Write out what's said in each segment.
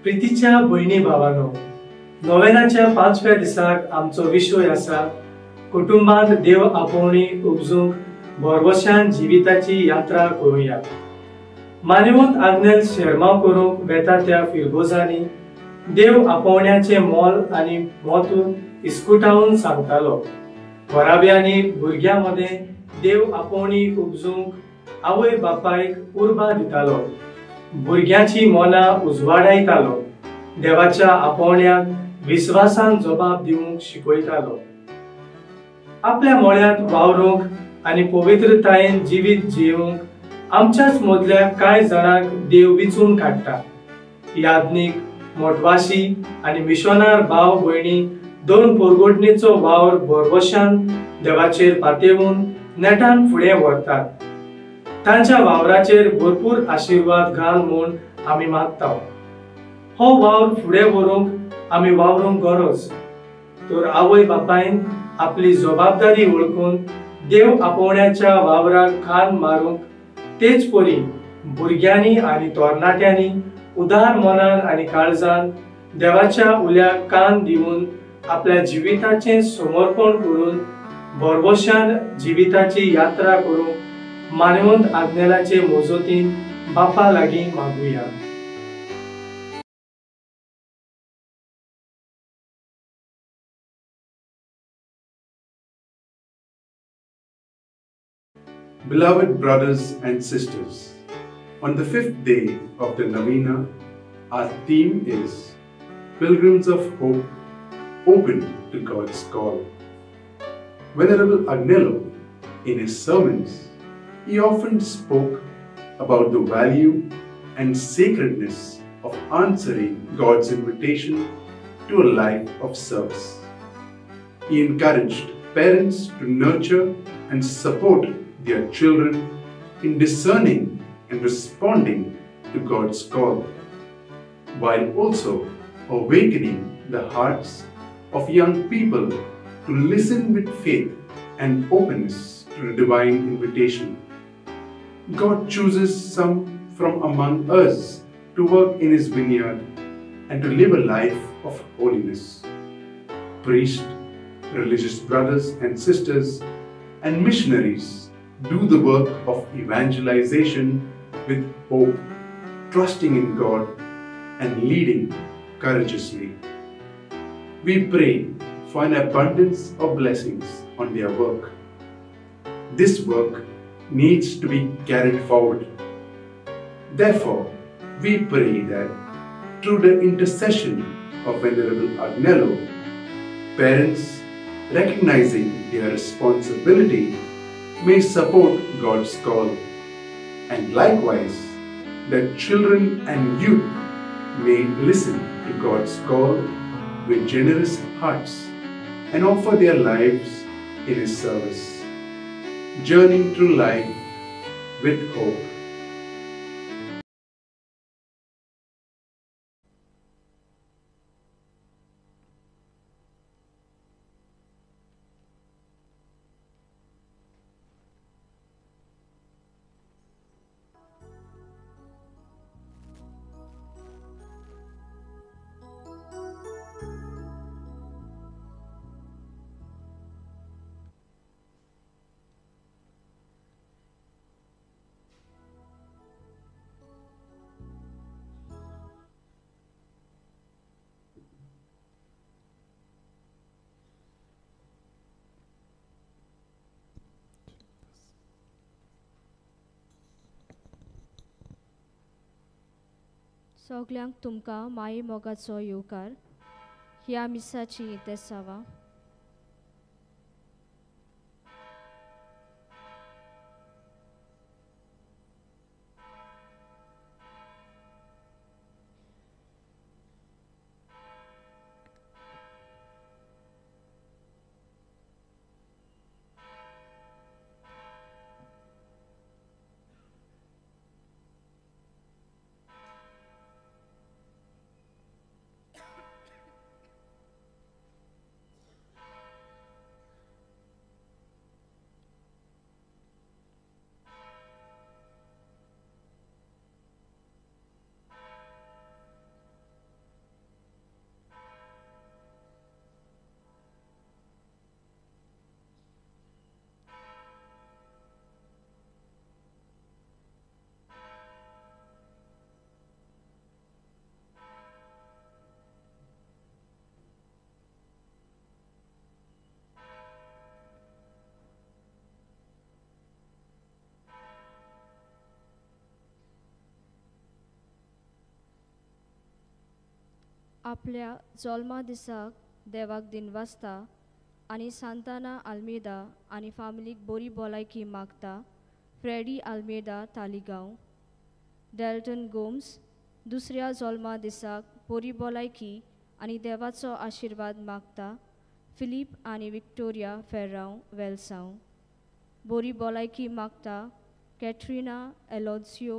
प्रितीच्या भयणी भावानो, नोवेनाच्या पांचव्या दिसाक आमचो विशय आसा कुटुंबांत देव आपोवणी उपजूंक भरवशान जिविताची यात्रा करुया। मानवंत आग्नेल शेरमाव करूंक वेता त्या फिरगोजांनी देव आपोवण्याचें मोल आनी म्हत्व इस्कुटावन सांगतालो। घराब्यांनी भुरग्यां मदें देव आपोवणी उपजूंक आवय बापायक उर्बा दितालो, भुरग्यांची मनां उजवाडायतालो, देवाच्या आपोवण्याक विस्वासान जबाब दिवंक शिकयतालो। आपल्या मळ्यांत वावरूंक आनी पवित्रतायेन जिवीत जिवंक आमच्याच मदल्या कांय जाणांक देव विचून काडटा। याज्ञीक, मोटवाशी आनी मिशनार भाव भयणी दोन पोरगोडणेचो वावर भरवशान देवाचेर पातेवन नेटान फुडें व्हरतात। तांच्या वावराचेर भरपूर आशिर्वाद घाल म्हूण आमी मागता। हो वावर फुडें व्हरूंक आमी वावरूंक गरज तर आवय बापायन आपली जबाबदारी वळखून देव आपोवण्याच्या वावराक खान मारूंक, तेच परी भुरग्यांनी आनी तरणाट्यांनी उदार मनान आनी काळजान देवाच्या उल्याक कान दिवन आपल्या जिविताचें समर्पण करून भरवशान जिविताची यात्रा करूंक मानवंत आग्नेलाचे मोजोतीन बापा लागीं मागुया। Beloved brothers and sisters, on the fifth day of the Novena, our theme is Pilgrims of Hope, Open to God's Call. Venerable Agnelo, in his sermons, he often spoke about the value and sacredness of answering God's invitation to a life of service. He encouraged parents to nurture and support their children in discerning and responding to God's call, while also awakening the hearts of young people to listen with faith and openness to the divine invitation. God chooses some from among us to work in His vineyard and to live a life of holiness. Priests, religious brothers and sisters, and missionaries do the work of evangelization with hope, trusting in God and leading courageously. We pray for an abundance of blessings on their work. This work needs to be carried forward. Therefore, we pray that through the intercession of Venerable Agnelo, parents, recognizing their responsibility, may support God's call, and likewise that children and youth may listen to God's call with generous hearts and offer their lives in His service, journeying through life with hope. सगल्यांक तुमकां माई मोगाचो येवकार। ह्या मिसाची इतेसावा। आपल्या जल्मा दिसाक देवाक दिनवासता आनी सांताना आल्मेदा आनी फामिलीक बरी भलायकी मागता. फ्रेडी आल्मेदा, तालिगांव. डेल्टन गोम्स दुसऱ्या जल्मा दिसाक बरी भलायकी आनी देवाचो आशिर्वाद मागता. फिलीप आनी विक्टोरिया फेर्रांव, वेलसांव. बरी भलायकी मागता कॅट्रिना, एलोजियो,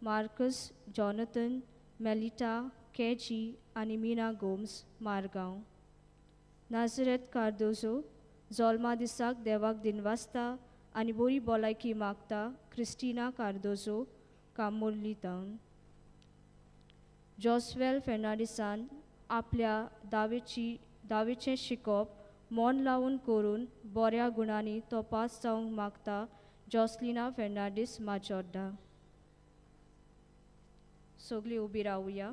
मार्कस, जॉनथन, मेलिटा, केजी आनी मीना गोम्स, मारगांव. नाजरेत कार्दोजो जल्मा दिसाक देवाक दिनवासता आनी बरी भलायकी मागता. क्रिस्टिना कार्दोजो, कामोर्ली टावन. जॉसवेल फेर्नांडीसान आपल्या दावेचें शिकप मन लावन करून बऱ्या गुणांनी तो पास जावंक मागता. जॉसलिना फेर्नांडीस, माजोड्डा. सगळीं उबी रावया.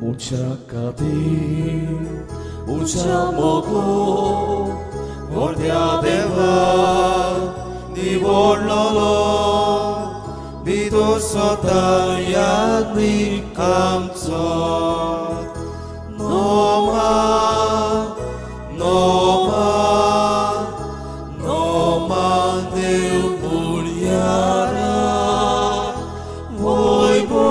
Mucha kadir, mucha mogo, mordia deva, nivorlolo, vidosota yadni kamco, noma, noma, noma deu muriara, voibo.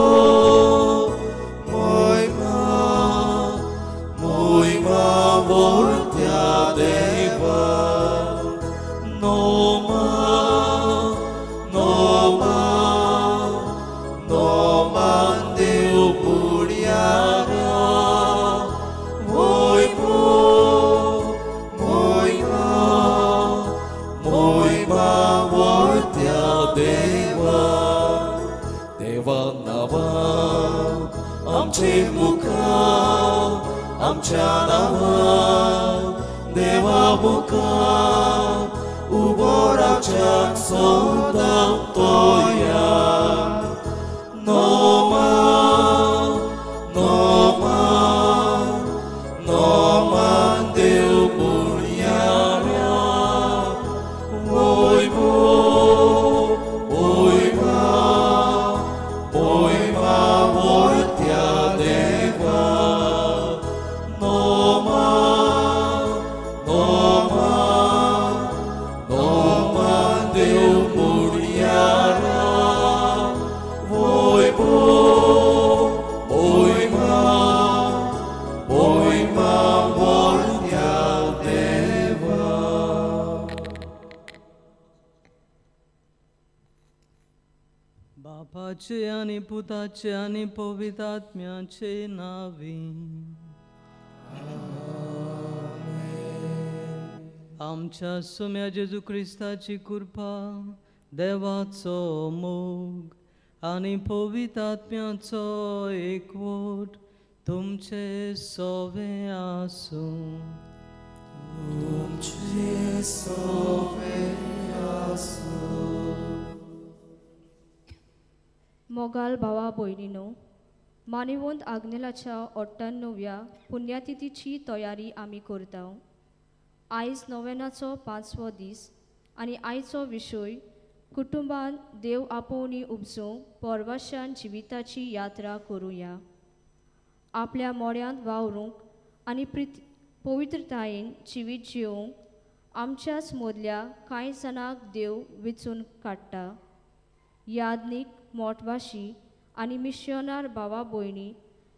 आमच्या नांवान देवा मुखार उबो रावच्याक सदां तयार. नोमा, नोमा, नोमा देव पुण्याऱ्या, वोयबो, वोयबा, वोयबा वोरत्या देवा. बापाचे आनी पुताचे आनी पवित्र आत्म्याचे नांवी. आमच्या सोम्या जेजू क्रिस्ताची कृपा, देवाचो मोग आनी पवित्र आत्म्याचो एकवट तुमचे सोवे आसूं. तुमचे सोवे आसूं. मोगाल भावा भयणीनो, मानिवंत आग्नेलाच्या 98व्या पुण्यतिथीची तयारी आमी करता. आयज नोवेनाचो 5वो दीस आनी आयचो विशय कुटुंबान देव आपोवणी उपजूंक परवाशान जिविताची यात्रा करुया. आपल्या मोड्यांत वावरूंक आनी पवित्रतायेन जिवीत जिवंक आमच्याच मदल्या कांय जाणांक देव विचून काडटा. याज्ञीक, मोटवाशी आनी मिशनार भावा भयणी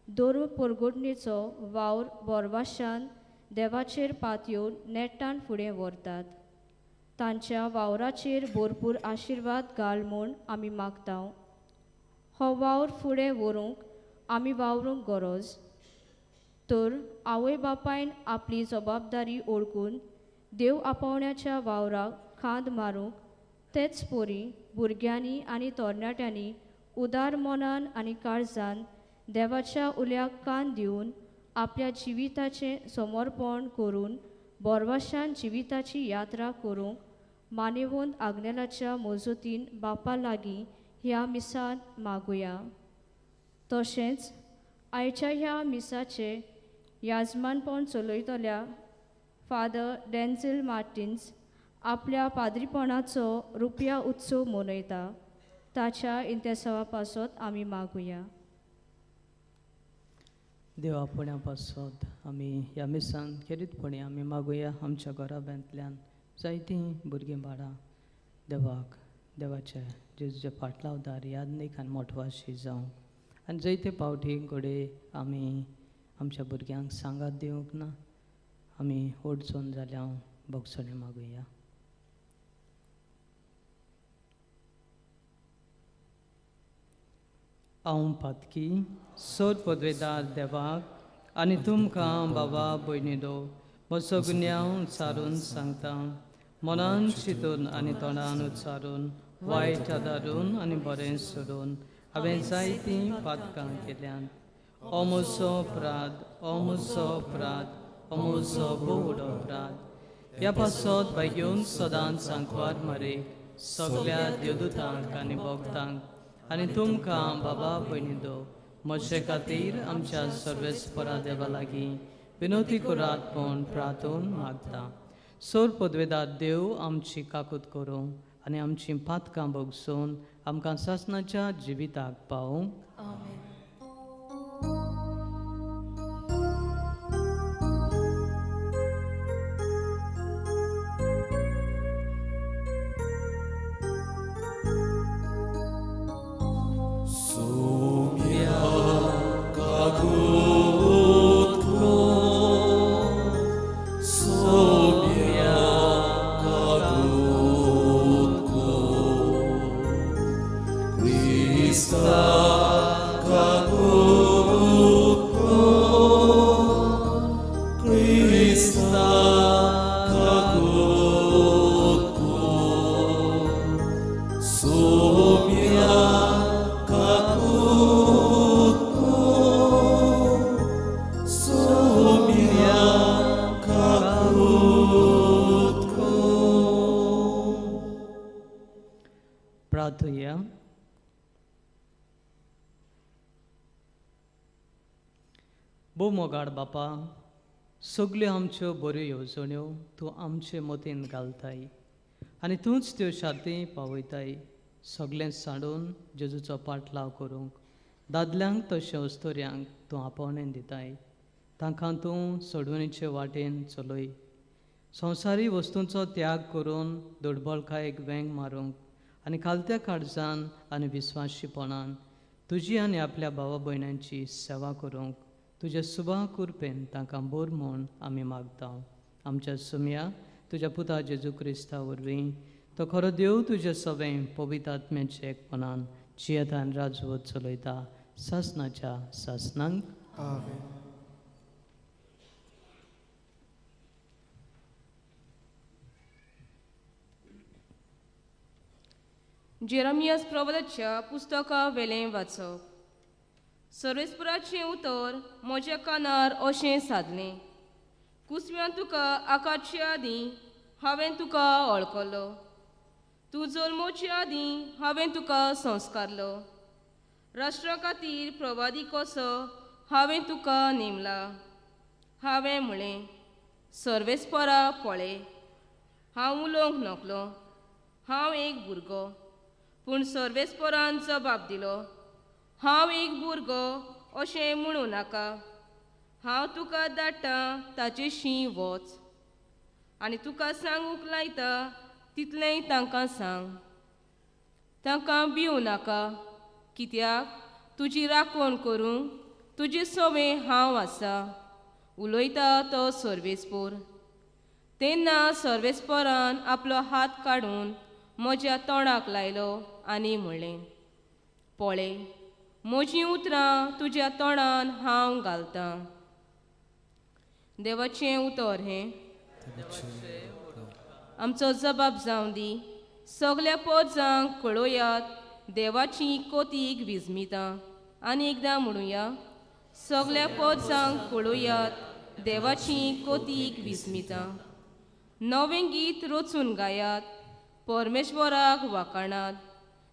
धर्म परगटणेचो वावर बोरवाशान देवाचेर पातयेवन नेटान फुडें व्हरतात. तांच्या वावराचेर भरपूर आशिर्वाद घाल म्हूण आमी मागता. हो वावर फुडें व्हरूंक आमी वावरूंक गरज तर आवय बापायन आपली जबाबदारी ओळखून देव आपोवण्याच्या वावराक खांद मारूंक, तेच परी भुरग्यांनी आनी तरणाट्यांनी उदार मनान आनी काळजान देवाच्या उल्याक कान दिवन आपल्या जिविताचें समर्पण करून बोरवाशान जिविताची यात्रा करूंक मानेवंत आग्नेलाच्या मोजोतीन बापा लागीं ह्या मिसांत मागुया. तशेंच आयच्या ह्या मिसाचें याजमानपण चलयतल्या फादर डेन्झिल मार्टिन्स आपल्या पाद्रीपणाचो रुपया उत्सव मनयता. ताच्या इंतेसावा पासत आमी मागुया. देवा पुण्या पासत आमी ह्या मिसान खेरीतपणी आमी मागुया. आमच्या घराब्यांतल्यान जायतीं भुरगीं बाळां देवाक देवाचे जेजूचे फाटलावदार यादनीक आनी मोटवाशी जावंक आनी जायते पावटी घडये आमी आमच्या भुरग्यांक सांगात दिवंक ना, आमी अडचण जाल्या भोगसणें मागुया. हांव पातकी सोद पदवेदार देवाक आनी तुमकां बाबा भयणीलो म्हजो गुन्यांव उच्चारून सांगता. मनान चिंतून आनी तोंडान उच्चारून वायट आदारून आनी बरें सोडून हांवें जायतीं पातकां केल्यांत. ओ म्हजो अपराध, ओ म्हजो अपराध, ओ म्हजो भोव अपराध. ह्या पासत भाग्योन सदांच सांकवार मरे सगल्या देवदूतांक आनी भक्तांक आनी तुमकां बाबा भयणीलो म्हजे खातीर आमच्या सर्वेस्परा देवा लागीं विनोती करात म्हूण प्रार्थून मागता. सोर पदवेदार देव आमची काकूत करूं आनी आमचीं पातकां भोगसून आमकां सासणाच्या जिविताक पावूं. मोगाड बापा, सगल्यो आमच्यो बऱ्यो येवजण्यो तूं आमचे मतीन घालताय आनी तूंच त्यो शाती पावयताय. सगळें सांडून जेजूचो पाटलाव करूंक दादल्यांक तशें अस्तुऱ्यांक तूं आपोवणें दिताय. तांकां तूं सोडवणीचे वाटेन चलय. संवसारी वस्तूंचो त्याग करून दुर्बळकायेक वेंग मारूंक आनी खालत्या काळजान आनी विस्वाशीपणान तुजी आनी आपल्या भावा भयणांची सेवा करूंक तुज्या सुबा कृपेन तांकां बोर म्हूण आमी मागता. आमच्या सुमया तुज्या पुता जेजू क्रिस्ता वरवीं तो खरो देव तुज्या सवें पवित्र आत्म्याच्या एकपणान जियेतान राजवत चलयता सासनाच्या सासनांक. आमेन. जेरमियास प्रवादाच्या पुस्तका वेलें वाचप. सर्वेस्पराचें उतर म्हज्या कानार अशें सादलें, कुसव्यान तुका आकाशचे आदीं हांवें तुका वळखलो, तूं जल्मोचे आदीं हांवें तुका संस्कारलो, राष्ट्रा खातीर प्रवादी कसो हांवें तुका नेमला. हांवें म्हळें, सर्वेस्परा पळय, हांव उलोवंक नकलो, हांव एक भुरगो. पूण सर्वेस्परान जबाब दिलो, हांव एक भुरगो अशें म्हणूं नाका, हांव तुका धाडटा ताचेशी वच आनी तुका सांगूंक लायता तितलेंय तांकां सांग. तांकां भिवूं नाका, कित्याक तुजी राखण करूंक तुजी सवे हांव आसा, उलयता तो सर्वेस्पोर. तेन्ना सर्वेस्पोरान आपलो हात काडून म्हज्या तोंडाक लायलो आनी म्हणलें, पळय म्हजीं उतरां तुज्या तोंडान हांव घालतां. देवाचें उतर हें. आमचो जबाब जावं दी, सगल्या पोजांक कळोयात देवाची कोतीक विजमितां. आनी एकदां म्हणुया, सगल्या पोजांक कळोयात देवाची कोतीक विजमितां. नवें गीत रचून गायात, परमेश्वराक वाखाणात.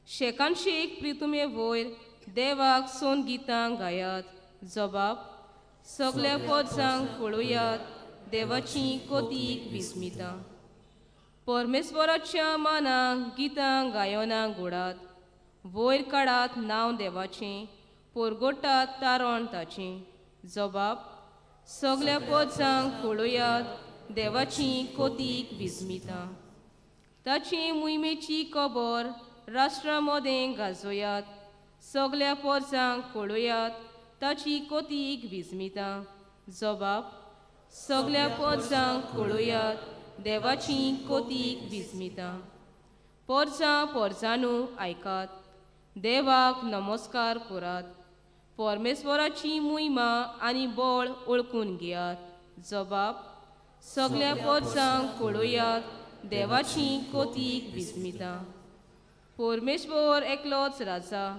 शेकान शेक प्रितुमे वयर देवाक सोन गितां गायात. जबाब सगल्या पोरसांक पळोवयात देवाची कोतीक विस्मितां. परमेश्वराच्या मानाक गितां गायनां गोडात. वयर काडात नांव देवाचें, पोरगोटात तारण ताचें. जबाब सगल्या पोरसांक पळोवयात देवाची कोतीक विस्मितां. ताची मुयमेची खबर राष्ट्रा मदें गाजोयात. सगल्या पोरसांक पळोवयात ताची कोतीक विस्मितां. जबाब सगल्या पोरसांक पळोवयात देवाची कोतीक विस्मितां. पोरसां पोरसांनू आयकात, देवाक नमस्कार करात. परमेश्वराची मुयमा आनी बळ ओळखून घेयात. जबाब सगल्या पोरसांक पळोवयात देवाची कोतीक विस्मितां. परमेश्वर एकलोच राजा,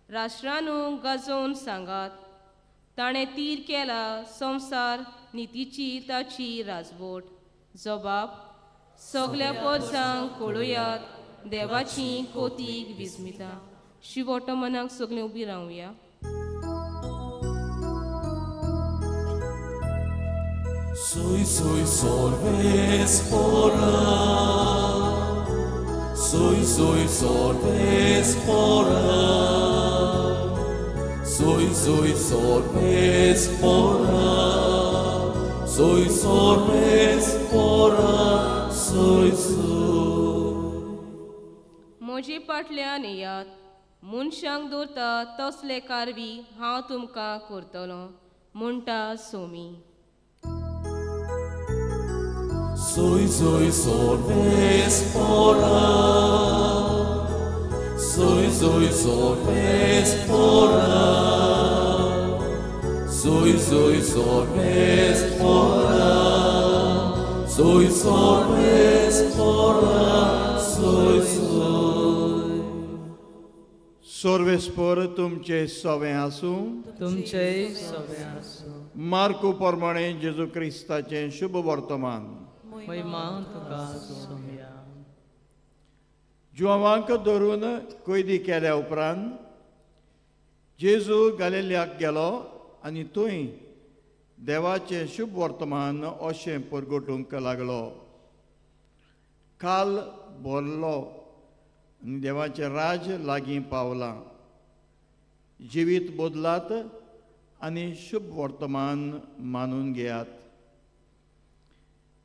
राष्ट्रानू गाजोवन सांगात. ताणें तीर केला संवसार नितीची ताची राजवट. जबाब सगल्या पोरसांक पळोवयात देवाची कोतीक विस्मितां. शिवोटो मनाक सगळीं उबी रावया. Sui sui sorvespora, sui sui sorvespora, sui sui sorvespora, sui sorvespora, sui sui. म्हजे फाटल्यान येयात, मनशांक दवरता तसले कारवी हांव तुमकां करतलो म्हणटा Somi. Sui sui sorvespora, sui sui sorvespora, sui sui sorvespora, sui sorvespora, sui sui. Sorvespor तुमचे सवें आसूं, तुमचे सवें आसूं. मार्कू प्रमाणे जेजू क्रिस्ताचें शुभ वर्तमान. महिमा तुका सोमया. जुवांक धरून कैदी केल्या उपरांत जेजू गालिलियाक गेलो आनी थंय देवाचें शुभ वर्तमान अशें परगटूंक लागलो. काल भरलो आनी देवाचें राज लागीं पावलां. जिवीत बदलात आनी शुभ वर्तमान मानून घेयात.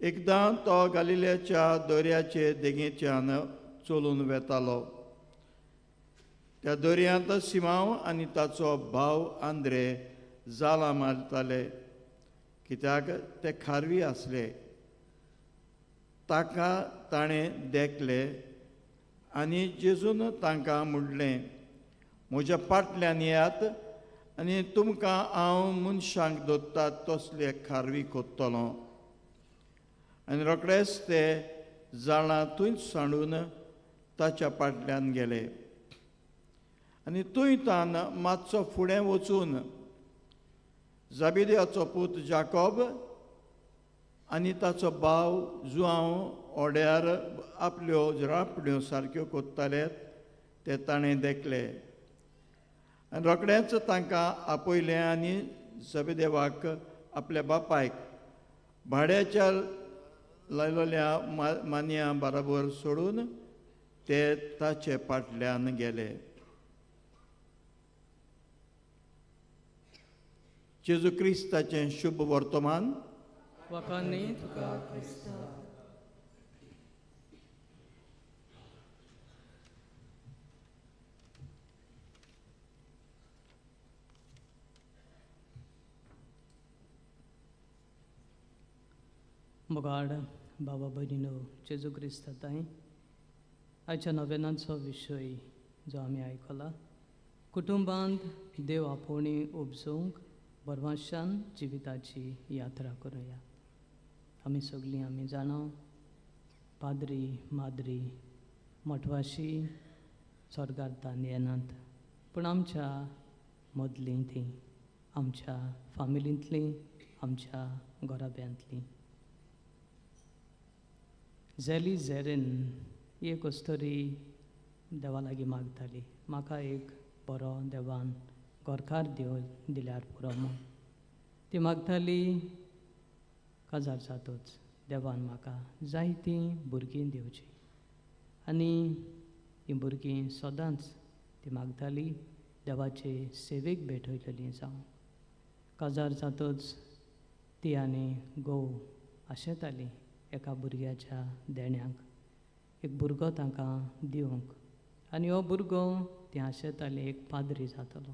एकदां तो गालिलियाच्या दर्याचे देगेच्यान चलून वेतालो. त्या दर्यांत सिमांव आनी ताचो भाव आंद्रे जालां मारताले, कित्याक ते खारवी आसले. ताका ताणें देखले आनी जेजून तांकां म्हणलें, म्हज्या फाटल्यान येयात आनी तुमकां हांव मनशांक दोत्तात तसले खारवी कोत्तलो. आनी रोखडेच ते जाळां थंयच सांडून ताच्या फाटल्यान गेले. आनी थंय तान मातसो फुडें वचून जाबिदयाचो पूत जाकोब आनी ताचो भाव जुआंव ओड्यार आपल्यो रापण्यो सारक्यो कोत्ताले ते ताणें देखले. आनी रोखडेंच तांकां आपयलें आनी जबेदेवाक आपल्या बापायक भाड्याच्या लायलेल्या मानया बराबर सोडून ते ताचे फाटल्यान गेले. जेजू क्रिस्ताचें शुभ वर्तमान. वखाणी तुका क्रिस्ता. मोगाड बाबा भयणीनो, जेजू क्रिस्ता ताई आयच्या नवेनाचो विशय जो आमी आयकला, कुटुंबांत देव आपोवणी उपजोवंक बरवाशान जिविताची यात्रा करुया. आमी सगळीं आमी जाणा, पाद्री माद्री मठवाशी स्वर्गार तान येनात, पूण आमच्या मदलीं तीं, आमच्या फामिलींतलीं, आमच्या घराब्यांतलीं. झेली झेरेन एक अस्तरी देवा लागीं मागताली, म्हाका एक बरो देवान गोरकार दिल्यार पुरो म्हूण. ती मागताली काजार जातूच देवान म्हाका जायतीं भुरगीं दिवचीं. आनी हीं भुरगीं सदांच ती मागताली देवाचे सेवेक भेटयलेली जावं. काजार जातूच ती आनी घोव आशेताली एका भुरग्याच्या देण्याक, एक भुरगो तांकां दिवंक. आनी हो भुरगो ती आशेताली एक पाद्री जातलो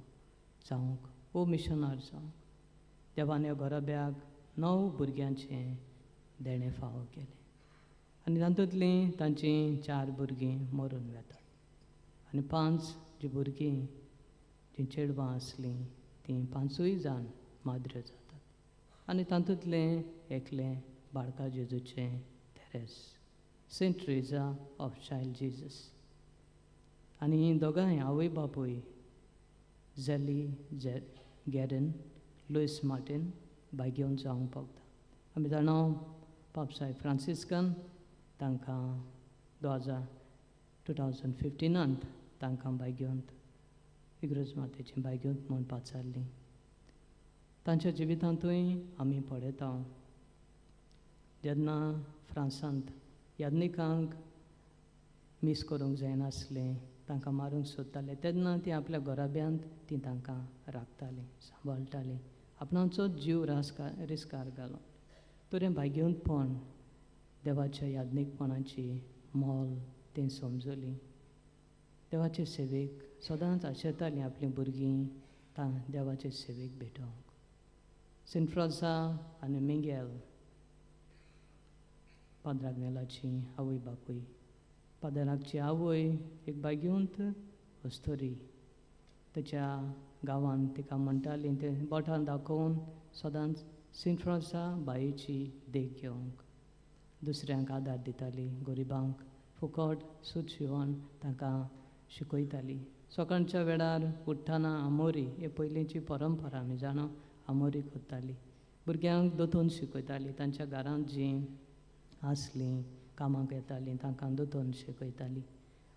जावंक वो मिशनार जावंक. देवान ह्या घराब्याक 9 भुरग्यांचें देणें फावो केलें आनी तातूंतलीं तांचीं 4 भुरगीं मरून वेतात आनी 5 जीं भुरगीं जीं चेडवां आसलीं तीं 5 जाण माद्र्यो जातात. आनी तातूंतलें एकलें बाळका जेजूचें Therese, Saint Teresa of Child Jesus. आनी हीं दोगांय आवय बापूय झेली गॅरन लुईस मार्टीन भाग्योवन जावंक पावता. आमी जाणा पापसाय फ्रांसिस्कन तांकां 2015 तांकां भाग्योंत इग्रोज मातेची भाग्योंत म्हूण पाचारली. तांच्या जिवितांतूय आमी पळयता जेन्ना फ्रांसांत याज्ञिकांक मीस करूंक जायनासलें, तांकां मारूंक सोदताले, तेन्ना ती आपल्या घराब्यांत ती तांकां राखतालीं, सांबाळटालीं, आपणाचो जीव रिस्कार घालून. तर हें भाग्यवंतपण देवाच्या याज्ञिकपणाची मोल तें समजली. देवाचे सेवेक सदांच आशेतालीं आपलीं भुरगीं देवाचे सेवेक भेटोवंक. सेंट फ्रांसा आनी मिंगेल पाद्राग्नेलाची आवय बापूय, पाद्रागची आवय एक भाग्यवंत अस्तोरी, ताच्या गांवांत तिका म्हणटाली तें बोटान दाखोवन सदांच सेंट फ्रांसा बायेची देख घेवंक, दुसऱ्यांक आदार दिताली, गरिबांक फुकट सूत शिवण तांकां शिकयताली. सकाळच्या वेळार उठ्ठना आमोरी, हे पयलींची परंपरा आमी जाणा, आमोरी करताली, भुरग्यांक दोतोन शिकयताली, तांच्या घरांत जीं आसलीं कामाक येतालीं तांकां दोतोन शिकयताली.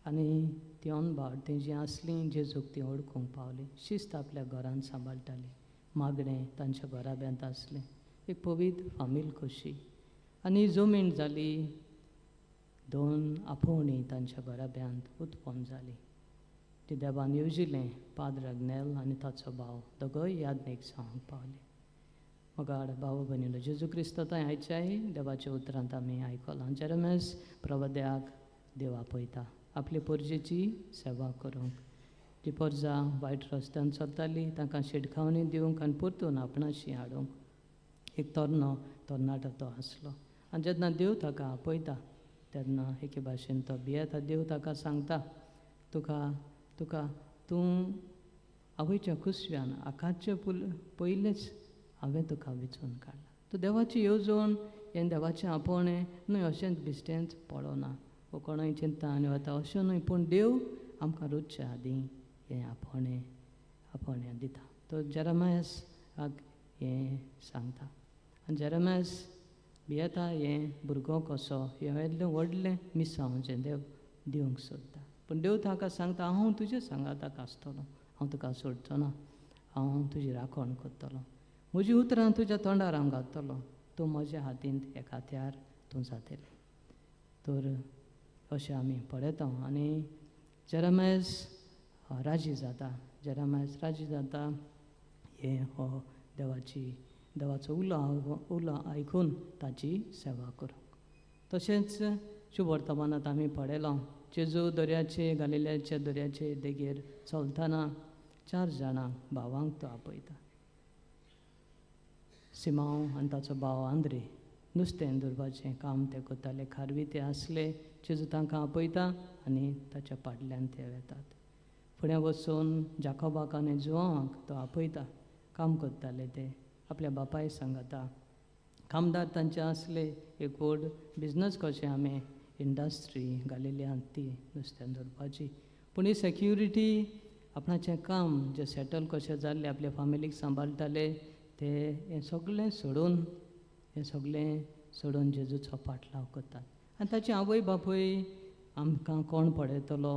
आनी ती अनबाड ती जीं आसलीं जेजूक ती वळखूंक पावली, शिस्त आपल्या घरांत सांबाळटाली, मागणें तांच्या घराब्यांत आसलें, एक पवित्र फामील कशी. आनी जमीन जाली, 2 आपोवणी तांच्या घराब्यांत उत्पन्न जाली. ती देवान येवजिलें पाद्र आग्नेल आनी ताचो भाव दोगोय याज्ञीक जावंक पावले. मगाड भाव भयणीलो जेजू क्रिस्त थंय आयच्याय देवाच्या उतरांत आमी आयकलां. जेरेमेस प्रवद्याक देव आपयता आपले पोरजेची सेवा करूंक. ती पोरजा वायट रस्त्यान चलताली, तांकां शिटकावणी दिवंक आनी परतून आपणाशी हाडूंक. एक तरनो तरणाटो तो आसलो आनी जेन्ना देव ताका आपयता तेन्ना एके भाशेन तो भियेता. देव ताका सांगता, तुका तुका तूं आवयच्या कुसव्यान आकाचे पयलेच हांवें तुका विचून काडला. तूं देवाची येवजण हें देवाचें आपोवणें न्हय अशेंच बिश्टेंच पळोवना वो कोणूय चिंता आनी वता अशें न्हय, पूण देव आमकां रुचच्या आदीं हें आपोवणें आपोवणें दिता. तो जेरेमायसाक हें सांगता आनी जेरेमायस भियेता हें भुरगो कसो हें येदलें व्हडलें मिसांव जें देव दिवंक सोदता. पूण देव ताका सांगता, हांव तुजे सांगाताक आसतलो, हांव तुका सोडचो ना, हांव तुजी राखण करतलो, म्हजी उतरां तुज्या तोंडार हांव घालतलो, तूं म्हज्या हातींत एक हत्यार तूं जातलें. तर अशें आमी पळयता आनी जेरेमायस राजी जाता, जेरेमायस राजी जाता हें हो देवाची देवाचो उलो उलो आयकून ताची सेवा करूंक. तशेंच शुभवर्तमानांत आमी पळयलां जेजू दर्याचे गालिल्याच्या दर्याचे देगेर चलतना 4 जाणां भावांक तो आपयता. सिमांव आनी ताचो भाव आंद्रे नुस्तें धरपाचें काम ते करताले, खारवी ते आसले. जेजू तांकां आपयता आनी ताच्या पाटल्यान ते वेतात. फुडें वचून जाकोबाक आनी जुवांक तो आपयता, काम करताले ते आपल्या बापाय सांगता. कामदार तांचे आसले, एक व्हड बिजनस कशें आमी इंडस्ट्री घालिल्ली ती नुस्तें धरपाची. पूण ही सेक्युरिटी आपणाचें काम जें सेटल कशें जाल्लें, आपल्या फामिलीक सांबाळटाले, ते हें सगळें सोडून हें सगळें सोडून जेजूचो पाटलाव करतात. आनी ताची आवय बापूय आमकां कोण पळयतलो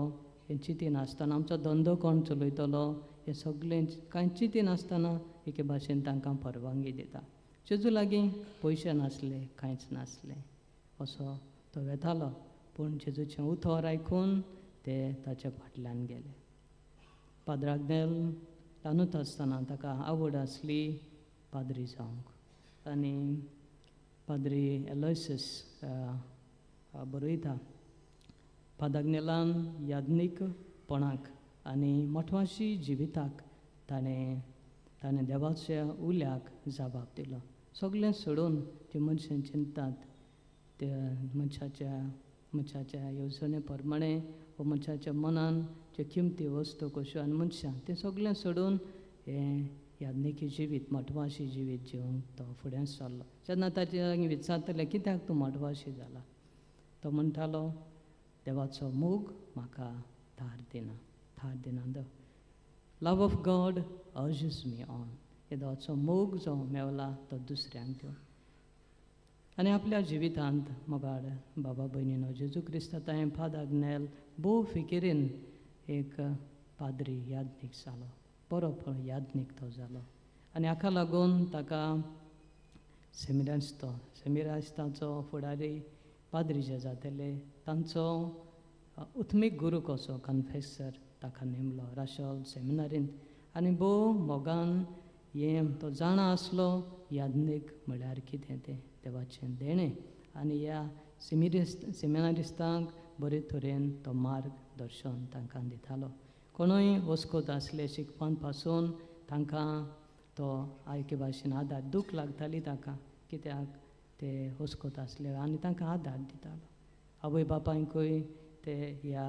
हें चिंती नासतना, आमचो धंदो कोण चलयतलो हें सगळें कांय चिंती नासतना एके भाशेन तांकां परवानगी दिता. जेजू लागीं पयशे नासले, कांयच नासलें, असो तो वेतालो. पूण जेजूचें उतर आयकून ते ताच्या फाटल्यान गेले. पाद्र आग्नेल ल्हानूच आसतना ताका आवड आसली पाद्री जावंक आनी पाद्री एलोयसीस बरयता, फादर आग्नेलान याज्ञीकपणाक आनी मठवाशी जिविताक ताणें ताणें देवाच्या उल्याक जबाब दिलो. सगळें सोडून जे मनशां चिंततात त्या मनशाच्या मनशाच्या येवजणे प्रमाणे वा मनशाच्या मनान ज्यो किमती वस्तू कश्यो आनी मनशां तें सगळें सोडून हें याज्ञिकी जिवीत मठवाशी जिवीत जिवंक तो फुडें सरलो. जेन्ना ताचे लागीं विचारतले कित्याक तूं मठवाशी जाला, तो म्हणटालो देवाचो मोग म्हाका थार दिना, थार दिना. The love of God urges me on. हे देवाचो मोग जो मेवला तो दुसऱ्यांक दिवन. आनी आपल्या जिवितांत मोगाड बाबा भयणीनो जेजू क्रिस्ता ताणें फादर आग्नेल भोव फिकिरीन एक पाद्री याज्ञीक जालो, बरो याज्ञीक तो जालो. आनी हाका लागून ताका सेमिरास्तो सेमिरास्ताचो फुडारी पाद्री जे जातले तांचो उत्मीक गुरू कसो कन्फेसर ताका नेमलो राशोल सेमिनारींत. आनी भोव मोगान हें तो जाणा आसलो याज्ञीक म्हळ्यार कितें तें देवाचें देणें. आनी ह्या सेमिनारिस्तांक बरे तरेन तो मार्ग दर्शन तांकां दितालो. कोणूय वस्कोत आसले शिकपान पासून तांकां तो एके भाशेन आदार, दूख लागताली तांकां कित्याक ते वस्कोत आसले आनी तांकां आदार दितालो. आवय बापायकूय ते ह्या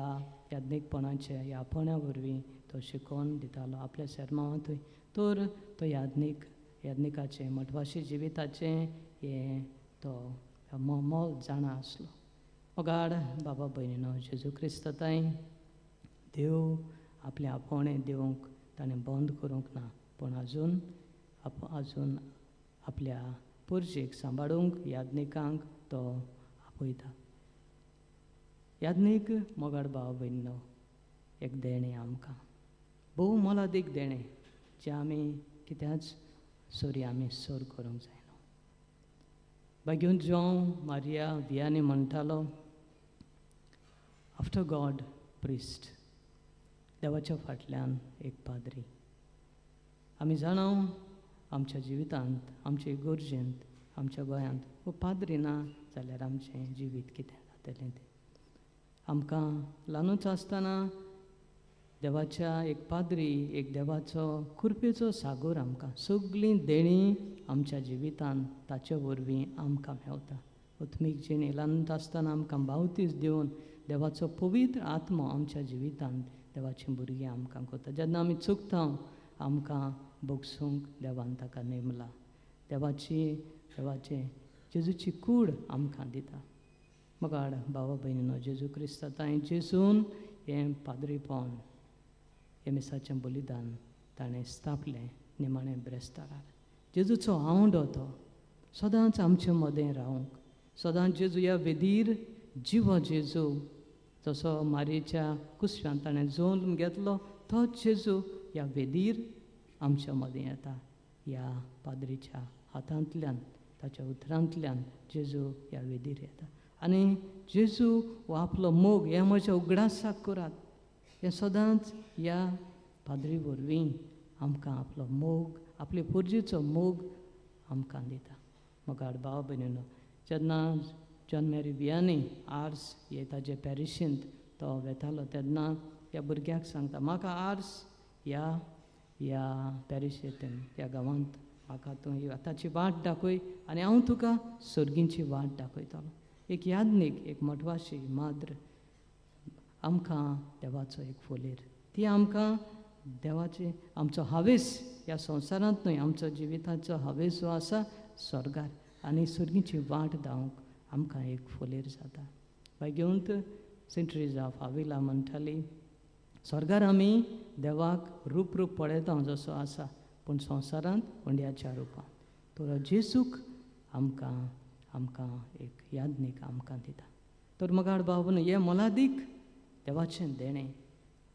याज्ञीकपणाचे ह्या आपोवण्या वरवीं तो शिकोवन दितालो आपल्या सेर्मांवांतूय. तर तो याज्ञीक याज्ञिकाचें मठवाशी जिविताचें हें तो मोल जाणा आसलो. मोगाड बाबा भयणीनो जेजू क्रिस्त तांय देव आपलें आपोवणें दिवंक ताणें बंद करूंक ना, पूण आजून आजून आपल्या पुरजेक सांबाळूंक याज्ञिकांक तो आपयता. याज्ञीक मोगाड भाव भयणीनो एक देणें आमकां भोव मोलादीक देणें जें आमी कित्याच सोरी आमी सोर करूंक जायना. बागेवन जावं मारिया वियानी म्हणटालो आफ्टर गॉड प्रिस्ट, देवाच्या फाटल्यान एक पाद्री. आमी जाणा आमच्या जिवितांत आमचे इगर्जेंत आमच्या गोंयांत हो पाद्री ना जाल्यार आमचें जिवीत कितें जातलें तें. आमकां ल्हानूच आसतना देवाच्या एक पाद्री एक देवाचो कृपेचो सागोर आमकां सगळीं देणीं आमच्या जिवितांत ताचे वरवीं आमकां मेवता. उत्मीक जिणी ल्हान आसतना आमकां बावतीस दिवन देवाचो पवित्र आत्मो आमच्या जिवितांत देवाचीं भुरगीं आमकां करता. जेन्ना आमी चुकता आमकां भोगसूंक देवान ताका नेमला. देवाची देवाचें जेजूची कूड आमकां दिता. मोगाड भावा भयणीनो जेजू क्रिस्ता तांय जेजून हें पाद्रीपण हें मिसाचें बलिदान ताणें स्थापलें निमाणें ब्रेस्तारार. जेजूचो आवंडो तो सदांच आमचे मदें रावंक, सदांच जेजू ह्या वेदीर जिवो जेजू जसो मारयेच्या कुसव्यान ताणें जल्म घेतलो तोच जेजू ह्या वेदीर आमच्या मदें येता. ह्या पाद्रीच्या हातांतल्यान ताच्या उतरांतल्यान जेजू ह्या वेदीर येता आनी जेजू हो आपलो मोग हे म्हज्या उगडासाक करात हें सदांच ह्या पाद्री वरवीं आमकां आपलो मोग आपले पुर्जेचो मोग आमकां दिता. मोगाळ भाव भयणीनो जेन्ना जॉन मॅरी वियानी आर्स हे ताजे पॅरिशींत तो वेतालो तेन्ना ह्या भुरग्याक सांगता म्हाका आर्स ह्या ह्या पॅरिशेंत ह्या गांवांत म्हाका तूं ताची वाट दाखय आनी हांव तुका सर्गींची वाट दाखयतलो. एक याज्ञीक एक मठवाशी माद्र आमकां देवाचो एक फोलेर, ती आमकां देवाचे आमचो हावेस ह्या संवसारांत न्हय आमचो जिविताचो हावेस जो आसा स्वर्गार आनी सर्गीची वाट धांवंक आमकां एक फोलेर जाता. मागीर सेंट ट्रेजा ऑफ आविला म्हणटाली स्वर्गार आमी देवाक रूप रूप पळयता जसो आसा पूण संवसारांत उंड्याच्या रुपान. तर जेजूक आमकां आमकां एक याज्ञीक आमकां दिता. तर मगाड भाव हें मोलादीक देवाचें देणें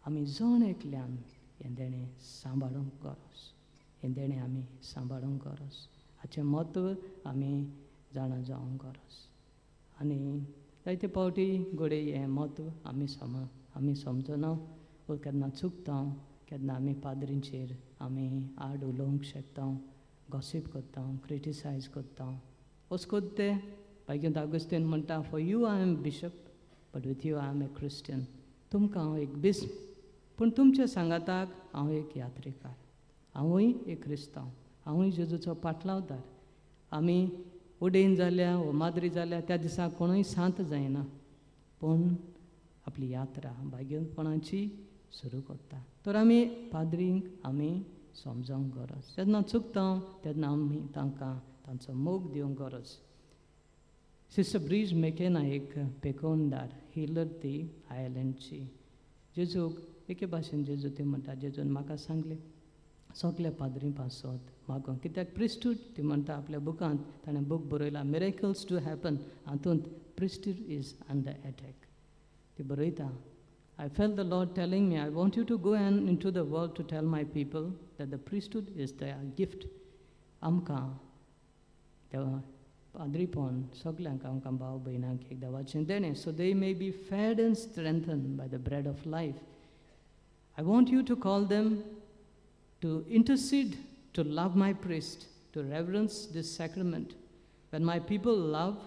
आमी जण एकल्यान हें देणें सांबाळूंक गरज, हें देणें आमी सांबाळूंक गरज, हाचें म्हत्व आमी जाणा जावंक गरज. आनी जायते फावटी घडये हें म्हत्व आमी समजना वो केन्ना चुकता, केन्ना आमी पाद्रींचेर आमी आड उलोवंक शकता, गॉसीप करता, क्रिटिसायज करता. अशें कोत्ता ते मागीर आगुस्तीन म्हणटा, for you I am bishop but with you I am a Christian. तुमकां हांव एक बिस्प पूण तुमच्या सांगाताक हांव एक यात्रेकार, हांवूय एक क्रिस्तांव, हांवूय जेजूचो पाटलावदार. आमी उडेन जाल्या वो माद्री जाल्या त्या दिसा कोणूय सांत जायना, पूण आपली यात्रा भाग्यपणाची सुरू करता. तर आमी पाद्रींक आमी समजोंक गरज, जेन्ना चुकता तेन्ना आमी तांकां तांचो मोग दिवंक गरज. सिस्टर ब्रीज मेकेना एक पेकोंदार हिलर ती आयलंडची, जेजूक एके भाशेन जेजू ती म्हणटा, जेजून म्हाका सांगलें सगल्या पाद्री पासत मागोंक, कित्याक प्रिस्टूड ती म्हणटा आपल्या बुकांत ताणें बूक बरयला मिरेकल्स टू हॅपन, हातूंत प्रिस्टूड is under attack. ती बरयता, I felt the Lord telling me, I want you to go and into the world to tell my people that the priesthood is their gift. आमकां देवा पाद्रीपण सगल्यांक आमकां भाव भयणांक एक देवाचें देणें, so they may be fed and strengthened by the bread of life. I want you to call them to intercede, to love my priest, to reverence this sacrament. When my people love,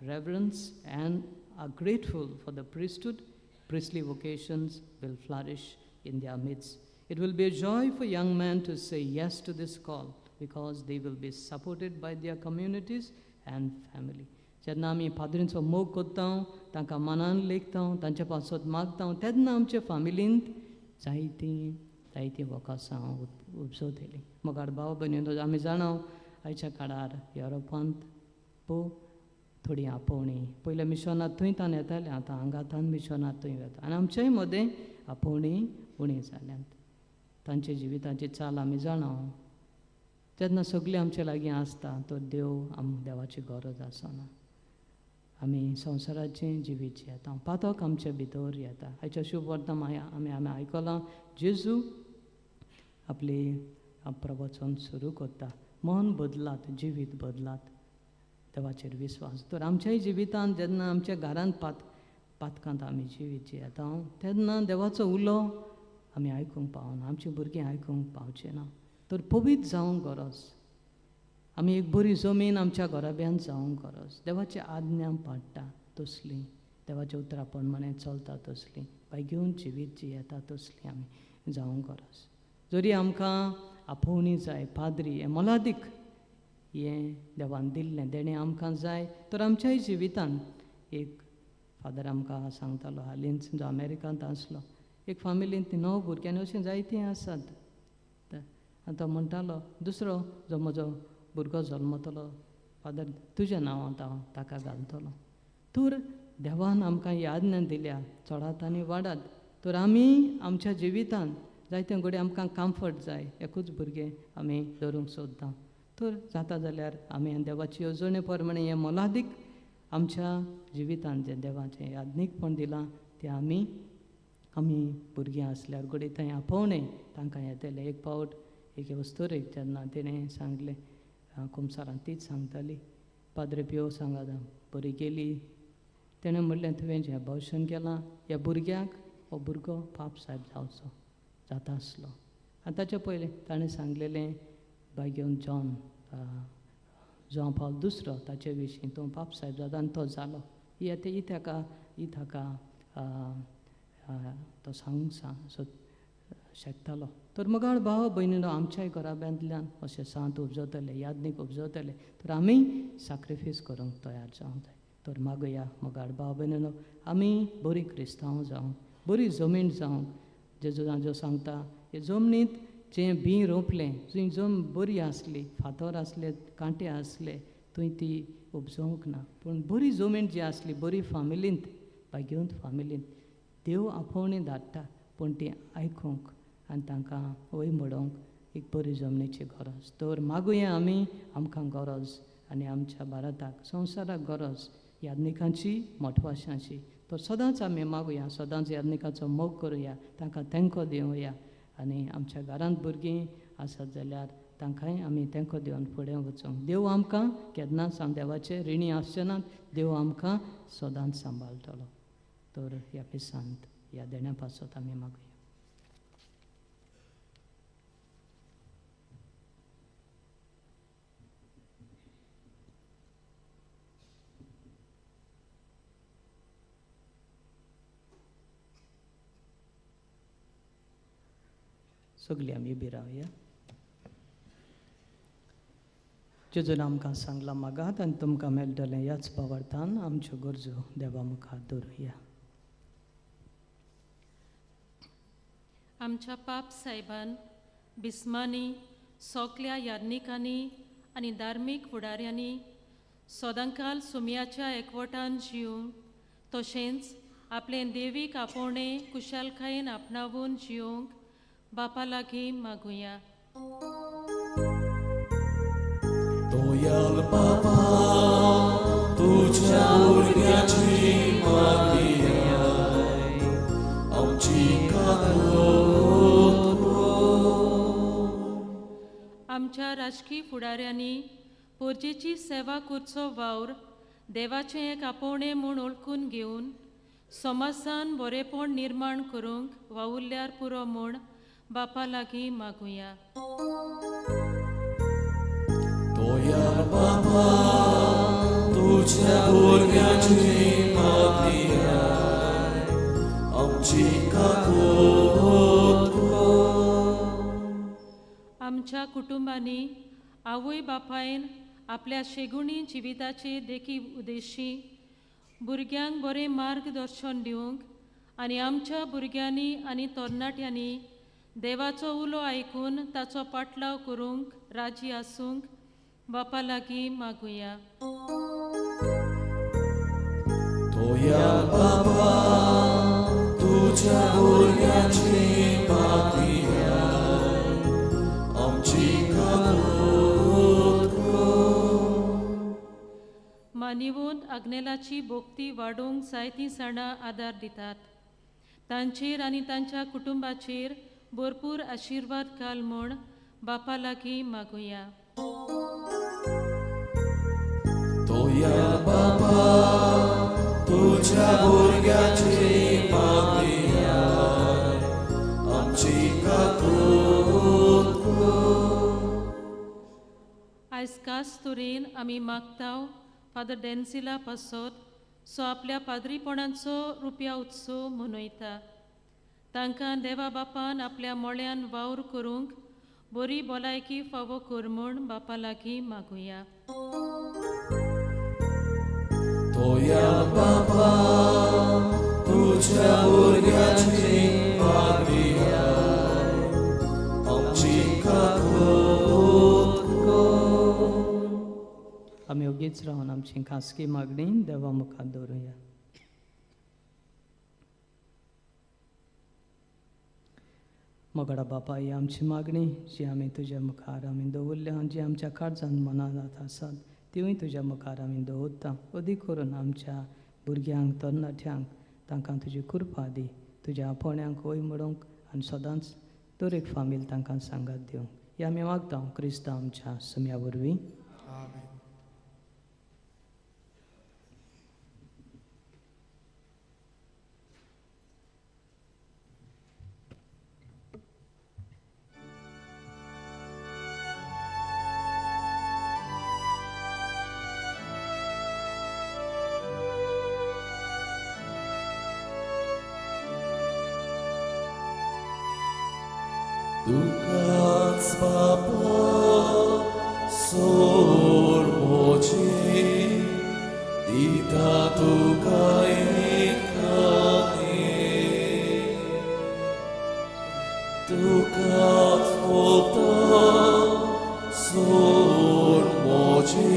reverence and are grateful for the priesthood, priestly vocations will flourish in their midst. It will be a joy for young men to say yes to this call because they will be supported by their communities and family. जेन्ना आमी पाद्रींचो मोग करता, तांकां मनान लेखता, तांचे पासत मागता, तेन्ना आमचे फामिलींत जायतीं जायतीं वकासां उपजतलीं. मगार भाव भयणींनो आमी जाणा आयच्या काळार युरोपांत पो थोडी आपोवणी पयल्या मिशनांत थंय तान येतालें, आतां हांगातान मिशनांत थंय वता आनी आमच्याय मदें आपोवणी उणी जाल्यांत. तांच्या जिविताची चाल आमी जाणा, तेन्ना सगळीं आमचे लागीं आसता तर देव आम देवाची गरज आसना. आमी संवसाराचें जिवीत येता, पातक आमचे भितर येता. आयच्या शुभ वर्तमान आमी आमी आयकलां, जेजू आपली प्रवचन सुरू करता, मन बदलात, जिवीत बदलात, देवाचेर विस्वास. तर आमच्याय जिवितांत जेन्ना आमच्या घरांत पातकांत आमी जिवीत जियेता तेन्ना देवाचो उलो आमी आयकूंक पावना, आमची भुरगीं आयकूंक पावचें ना. तर पवित्र जावंक गरज, आमी एक बरी जमीन आमच्या घराब्यांत जावंक गरज, देवाची आज्ञा पाडटा तसली, देवाच्या उतरां प्रमाणें चलता तसली, बाय घेवन जिवीत जियेता तसली आमी जावंक गरज. जरी आमकां आपोवणी जाय, पाद्री हें मोलादीक हें देवान दिल्लें देणें आमकां जाय, तर आमच्याय जिवितांत एक फादर आमकां सांगतालो हालींच, जो अमेरिकांत आसलो, एक फामिलींत 9 भुरग्यांनी अशें जायतीं आसात. आनी तो म्हणटालो, दुसरो जो म्हजो भुरगो जल्मतलो फादर तुज्या नांवांत हांव ताका घालतलो. तर देवान आमकां ही आज्ञा दिल्या, चडात आनी वाडात. तर आमी आमच्या जिवितांत जायते घडये आमकां कम्फर्ट जाय, एकूच भुरगें आमी धरूंक सोदता, तर जाता जाल्यार आमी देवाची येवजणे प्रमाणें हें मोलादीक आमच्या जिवितांत जें देवाचें याज्ञीकपण दिलां तें आमी आमी भुरगीं आसल्यार घडये थंय आपोवणें तांकां येतलें. एक फावट एके वस्तुरेक जेन्ना तिणें सांगलें, कुमसारान तीच सांगताली, पाद्रे पियो सांगात बरी गेली, तेणें म्हणलें तुवें जें भाशण केलां ह्या भुरग्याक, हो भुरगो पाप सायब जावचो जाता आसलो. आनी ताच्या पयलें ताणें सांगलेलें बाय घेवन जॉन जॉन पावल दुसरो ताचे विशीं, तूं पाप सायब जाता आनी तो जालो. ही आतां ही ताका ही ताका तो सांगूंक सांग शकतालो. तर मगाळ भाव भयणीनो आमच्याय घराब्यांतल्यान अशें सांत उपजतले, याज्ञीक उपजतले, तर आमी साक्रिफायस करूंक तयार जावंक जाय. तर मागया मगाळ भाव भयणीनो आमी बरी क्रिस्तांव जावंक, बरी जमीन जावंक. जेजू जो सांगता हे जमनींत जें बीं रोंपलें, थंय जम बरी आसली, फातर आसले, कांटे आसले, थंय ती उपजोवंक ना, पूण बरी जमीन जी आसली, बरी फामिलींत, भाग्यवंत फामिलींत देव आपोवणी धाडटा, पूण ती आयकूंक आनी तांकां वय म्हणोंक एक बरी जमनीची गरज. तर मागुया आमी, आमकां गरज आनी आमच्या भारताक, संवसाराक गरज यादनिकांची मोठवाशांची. तो सदांच आमी मागुया, सदांच यादनिकाचो मोग करुया, तांकां तेंको दिवया आनी आमच्या घरांत भुरगीं आसत जाल्यार तांकांय आमी तेंको दिवन फुडें वचूंक. देव आमकां केन्नाच आम देवाचे रिणी आसचे नात, देव आमकां सदांच सांबाळटलो. तर ह्या पिसांत ह्या देण्या पासत आमी मागुया. सगळीं आमी उबी रावया. जेजून आमकां सांगलां मागात आनी तुमकां मेळटलें, ह्याच भावार्थान आमच्यो गरजो देवा मुखार दवरुया. आमच्या पाप सायबान बिस्मांनी सोकल्या याज्ञिकांनी आनी धार्मीक फुडाऱ्यांनी सदांकाल सुमयाच्या एकवटान जिवंक तशेंच आपलें देवीक आपोवणें कुशालकायेन आपणावून जिवंक बापा लागीं मागुया. दयाल बाबा तुझ्या भुरग्याची मागणी आमची काकूत. आमच्या राजकीय फुडाऱ्यांनी पोरजेची सेवा करचो वावर देवाचें एक आपोवणें म्हूण वळखून घेवन समाजान बरेपण निर्माण करूंक वावुरल्यार पुरो म्हूण बापा लागीं मागुया. दयाल बाबा तुझ्या भुरग्याची मागणी आमची काकूत. आमच्या कुटुंबांनी आवय बापायन आपल्या शेगुणी जिविताचे देखी उद्देशी भुरग्यांक बरें मार्गदर्शन दिवंक आनी आमच्या भुरग्यांनी आनी तरणाट्यांनी देवाचो उलो आयकून ताचो पाटलाव करूंक राजी आसूंक बापा लागीं मागुया. दयाल बाबा तुझ्या भुरग्याची मागणी आमची काकूत. मानिवून आग्नेलाची भोक्ती वाडोवंक जायतीं जाणां आदार दितात. तांचेर आनी तांच्या कुटुंबाचेर भरपूर आशिर्वाद घाल म्हूण बापा लागीं मागुया. दयाल बाबा तुझ्या भुरग्याची मागणी आमची काकूत. आयज खास तरेन आमी मागता फादर डेन्सिला पासत सो आपल्या पाद्रीपणाचो रुपया उत्सव मनयता. तांकां देवा बापान आपल्या मोळ्यान वावर करूंक बरी भलायकी फावो कर म्हूण बापा लागीं मागुया. दयाल बाबा तुझ्या भुरग्याची मागणी आमची काकूत. आमी ओगीच रावन आमची खासगी मागणी देवा मुखार दवरुया. मोगडा बापा, ही आमची मागणी जी आमी तुज्या मुखार आमी दवरल्या आनी जी आमच्या काळजान मनांत आसात तिवूय तुज्या मुखार आमी दवरता. अदीक करून आमच्या भुरग्यांक तरणाट्यांक तांकां तुजी कृपा दी, तुज्या आपोवण्यांक वय म्हणूंक आनी सदांच दर एक फामील तांकां सांगात दिवंक. ही आमी मागता क्रिस्तांव आमच्या सुम्या वरवीं. तुकाच बापा सोड मोजे दिता तुका एकाने, तुकाच फक्त सोड मोजे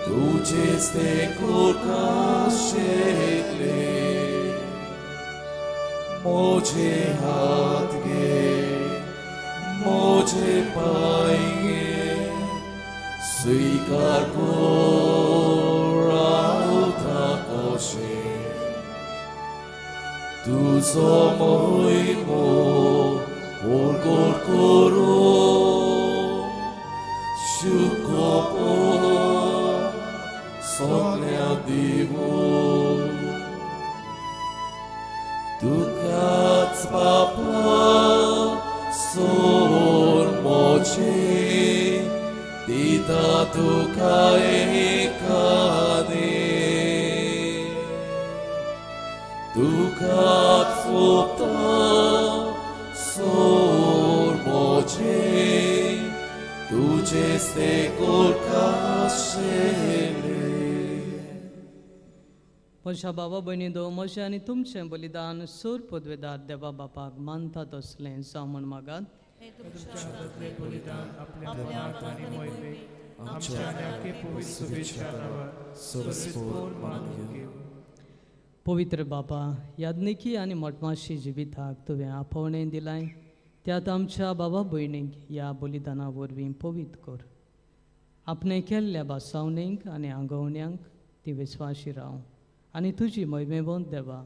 तुझेच ते कोरकाशेले मोजे हात गे मोजे पाय गे स्वीकार कर तुजो मोहिमो उरगोड करून शिकोवप सगळ्या दिवूं तुकाच बापा सोर मोजे दिता तुका एकाने तुकाच सोबता सोर मोजे तुजें तेंकोर खाशेलें. म्हज्या बाबा भयणी दो म्हजें आनी तुमचें बलिदान सूर पदवेदार देवा बापाक मानता तसलें जावं म्हूण मागात. पवित्र बापा, याज्ञिकी आनी मटमाशी जिविताक तुवें आपोवणें दिलाय त्यात आमच्या बाबा भयणींक ह्या बलिदाना वरवीं पवित्र कर. आपणें केल्ल्या भासावणींक आनी आंगवण्यांक ती विस्वाशी राव आनी तुजी महिमेवंत देवा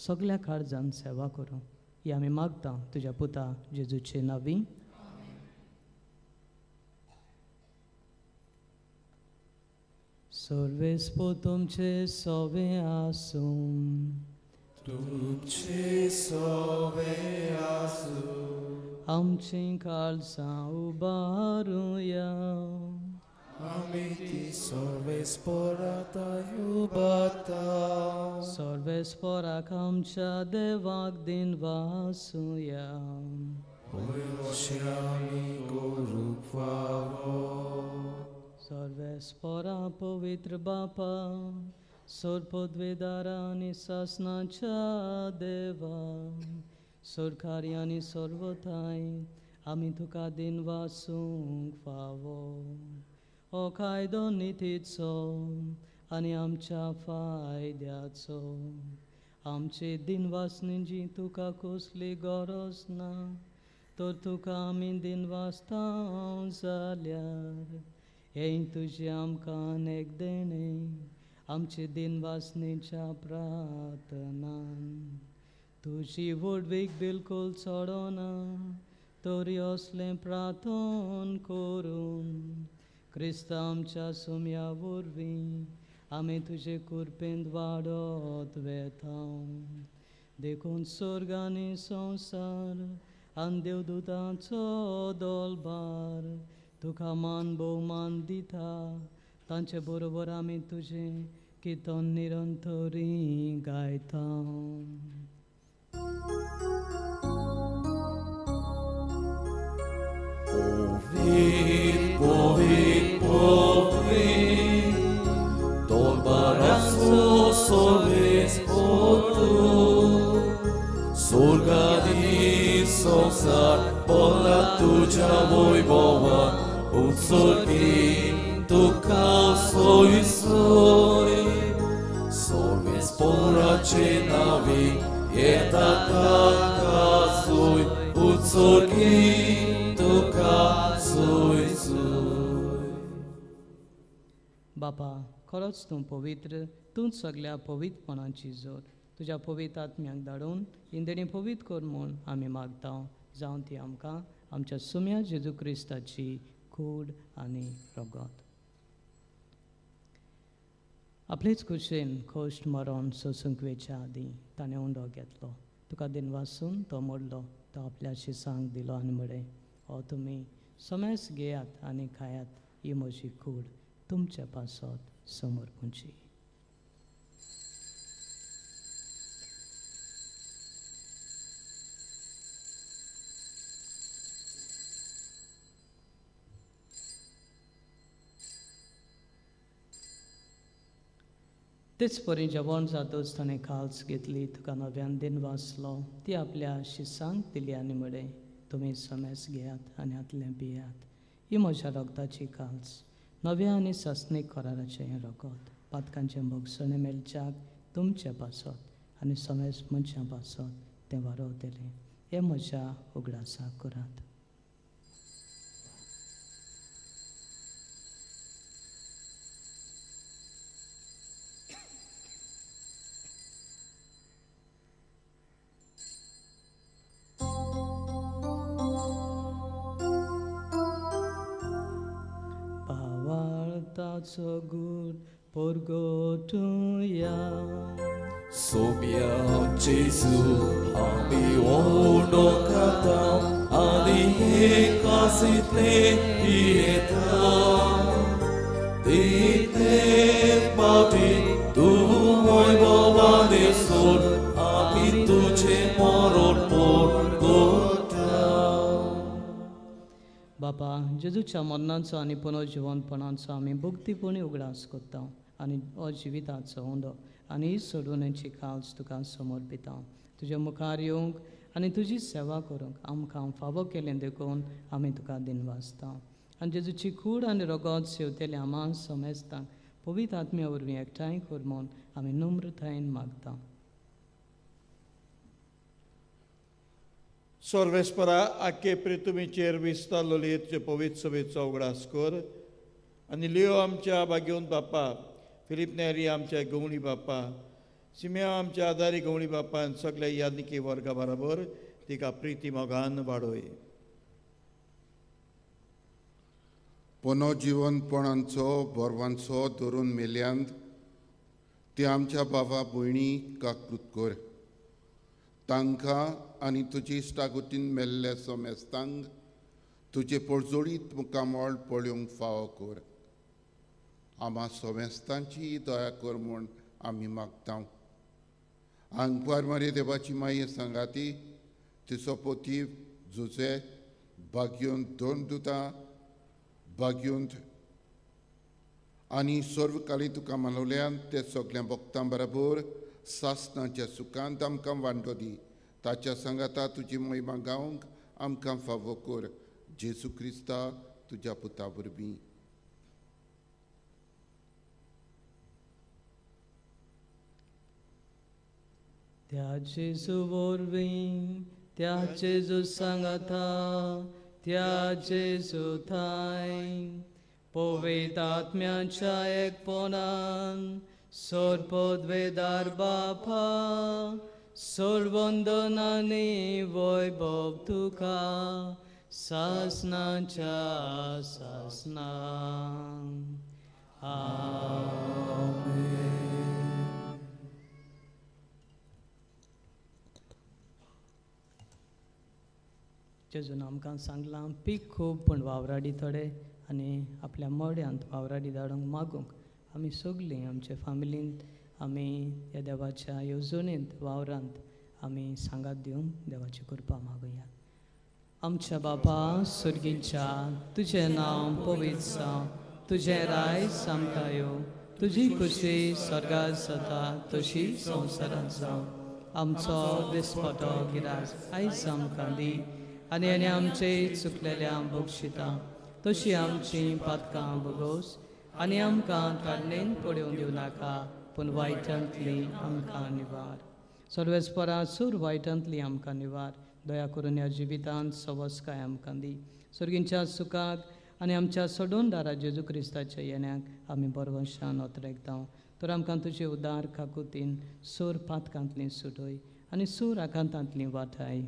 सगल्या काळजान सेवा करूं ही आमी मागता तुज्या पुता जेजूचे नांवी. सर्वेस्पो तुमचे सवे आसूं. तुमचे सवे आसूं. आमचीं काळजां उबारुया. आमी ती सर्वेस्पराक उबारता. सर्वेस्पराक आमच्या देवाक दिनवासुया. वयरशें आमी करूंक फावो. सर्वेस्परा पवित्र बापा, सोरपदवेदारा आनी सासनाच्या देवा, सरकारी आनी सर्वथाय आमी तुका दिनवासूंक फावो. हो कायदो नितीचो आनी आमच्या फायद्याचो. आमचे दिनवासनीची तुका कसली गरज ना, तर तुका आमी दिनवासता जाल्यार हें तुजें आमकां एक देणें आमचे दिनवासनीच्या प्रार्थनान. तुजी व्हडवीक बिलकूल चडना तरी असलें प्रार्थन करून क्रिस्त आमच्या सुम्या वरवीं आमी तुजे कुरपेंत वाडत वेता. देखून स्वर्ग आनी संवसार आनी देवदूतांचो दोलभार तुका मान भोवमान दिता. तांचे बरोबर आमी तुजें किर्तन निरंतरी गायता. Povit, povit, povit, dolbarazo soles potu, surgani sonsar, bola tuja vojvova, utsorgi tuka soi soi, sorves porače navi, jeta taka soi, utsorgi तुका सोय सोय. बापा, खरोच तूं पवित्र, तूं सगल्या पवित्रपणाची जोर. तुज्या पवित्र आत्म्याक धाडून इंदणी पवित्र कर म्हूण आमी मागता. जावं ती आमकां आमच्या सुम्या जेजू क्रिस्ताची कूड आनी रगत. आपलेच खुशेन खोश्ट मरण सोसूंक वेच्या आदीं ताणें उंडो घेतलो. तुका दिनवासून तो मोडलो, तो आपल्या शिसांक दिलो आनी म्हळें, हो तुमी समेस घेयात आनी खायात, ही म्हजी कूड तुमच्या पासत समर्पूंची. तेच परी जेवण जातच ताणें खाल्स घेतली, तुका नव्यान दिनवासलो, ती आपल्या शिसांक दिली आनी म्हळें, तुमी समेस घेयात आनी हातलें पियात, ही म्हज्या रगताची खाल्स, नव्या आनी सासणीक कराराचें हें रगत, पातकांचें भोगसणें मेळच्याक तुमचे पासत आनी समेस मनशां पासत तें वारोवतलें. हें म्हज्या उगडासाक करात. जिविताचो गूट परगटुया. सोम्या जेजू आमी ओंडो खाता आनी एकासितले पियेता तितले पावटी तूं वैभवाने सोड आमी तुजें मरण परगटा. बापा, जेजूच्या मरणाचो आनी पुनर्जिवनपणाचो आमी भक्तीपणी उगडास करता आनी हो जिविताचो उंडो आनी सोडवणेची काल्स तुका समर्पिता. तुज्या मुखार येवंक आनी तुजी सेवा करूंक आमकां फावो केलें देखून आमी तुका दिनवासता. आनी जेजूची कूड आनी रगत सेवतले आमा समेस्तांक पवित्र आत्म्या वरवीं एकठांय कर म्हूण आमी नम्रतायेन मागता. सर्वेस्परा आखे प्रितुमीचेर विस्तारलोली तुजे पवित्र सभेचो उगडास कर आनी लियो आमच्या भाग्योन बापा, फिलीप नेरी आमच्या गवळी बापा, सिम्या आमच्या आदारी गवळी बापा आनी सगल्या यादनिकी वर्गा बराबर तिका प्रिती मोगान वाडोय. पुनर्जिवनपणांचो बोरवांचो धरून मेल्यांत ती आमच्या बाबा भयणी काकृत कर. तांकां आनी तुजी इश्टागतीन मेल्ल्या समेस्तांक तुजे परजोळीत मुखामळ पळोवंक फावो कर. आमा समेस्तांची दया कर म्हूण आमी मागता. आंकवार मारी देवाची माये सांगाती तिचो पोती जुजे भाग्योन दोन दुतां भाग्योन आनी सर्वकाली तुका मानवल्यान ते सगळ्या भक्तां बराबर सासनाच्या सुखांत आमकां वांटो दी. ताच्या सांगाता तुजी महिमा गावंक आमकां फावो कर. जेजू क्रिस्ता तुज्या पुता वरवीं. त्या जेजू वरवीं, त्या जेजू सांगाता, त्या जेजू थांय पवित्र आत्म्याच्या एकपणान सर्वपदवेदार बापा सर्वंदनानी वैभव तुका सासनाच्या सासना. आमेन. जेजून आमकां सांगलां पीक खूब पूण वावराडी थोडे आनी आपल्या मड्यांत वावराडी धाडूंक मागूंक आमी सगलीं आमचे फामिलींत आमी ह्या देवाच्या येवजणेंत वावरांत आमी सांगात दिवंक देवाची कृपा मागुया. आमच्या बापा सुर्गीच्या, तुजें नांव पवित्र जावं, तुजें रायज आमकां येवं, तुजी खुशी स्वर्गात जाता तशी संवसारांत जावं. आमचो दिसपटो गिरास आयज आमकां दी आनी आनी आमचे चुकलेल्या बक्षिता तशी आमची पातकां भोगोस आनी आमकां ताडणेन पडोवन दिवं नाका पूण वायटांतली आमकां निवार. सर्वेस्परा सूर वायटांतली आमकां निवार. दया करून ह्या जिवितांत सवस्काय आमकां दी. सर्गींच्या सुखाक आनी आमच्या सोडोनदारा जेजू क्रिस्ताच्या येण्याक आमी बरवशान ओतरेकता. तर आमकां तुजे उदार काकुतीन सूर पातकांतली सुटय आनी सूर आकांतांतली वाटाय.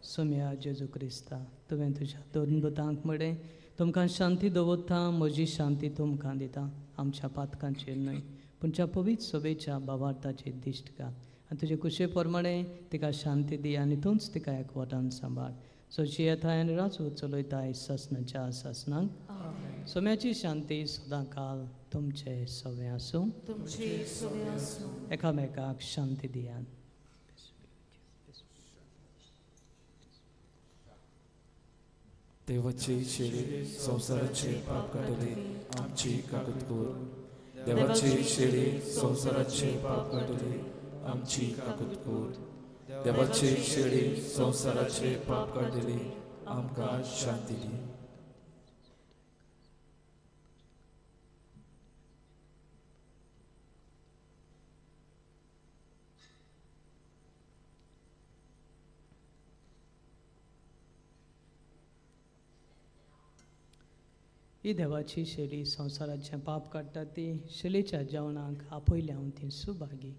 सोम्या जेजू क्रिस्ता, तुवें तुज्या दोन दुतांक म्हळें तुमकां शांती दवरता, म्हजी शांती तुमकां दिता. आमच्या पातकांचेर न्हय पूण ज्या पवित्र सभेच्या भावार्थाचेर दिश्ट घाल आनी तुजे कुशे प्रमाणे तिका शांती दी आनी तूंच तिका एकवटान सांबाळ. सोची येताय आनी राजू चलयताय सासनाच्या सासनाक. सोम्याची शांती सदां काल तुमचे सवे आसूं. एकामेकाक शांती दियात. देवाची शेळी संवसाराचे पाप काडटली आमची काकूत कर. देवाची शेळी संवसाराचे पाप काडटली आमची काकूत कर. देवाची शेळी संवसाराचे पाप काडटली आमकां शांती दी. ही देवाची शेळी संवसाराचें पाप काडटा ती शेळीच्या जेवणाक आपयल्या हांव ती सुभागी.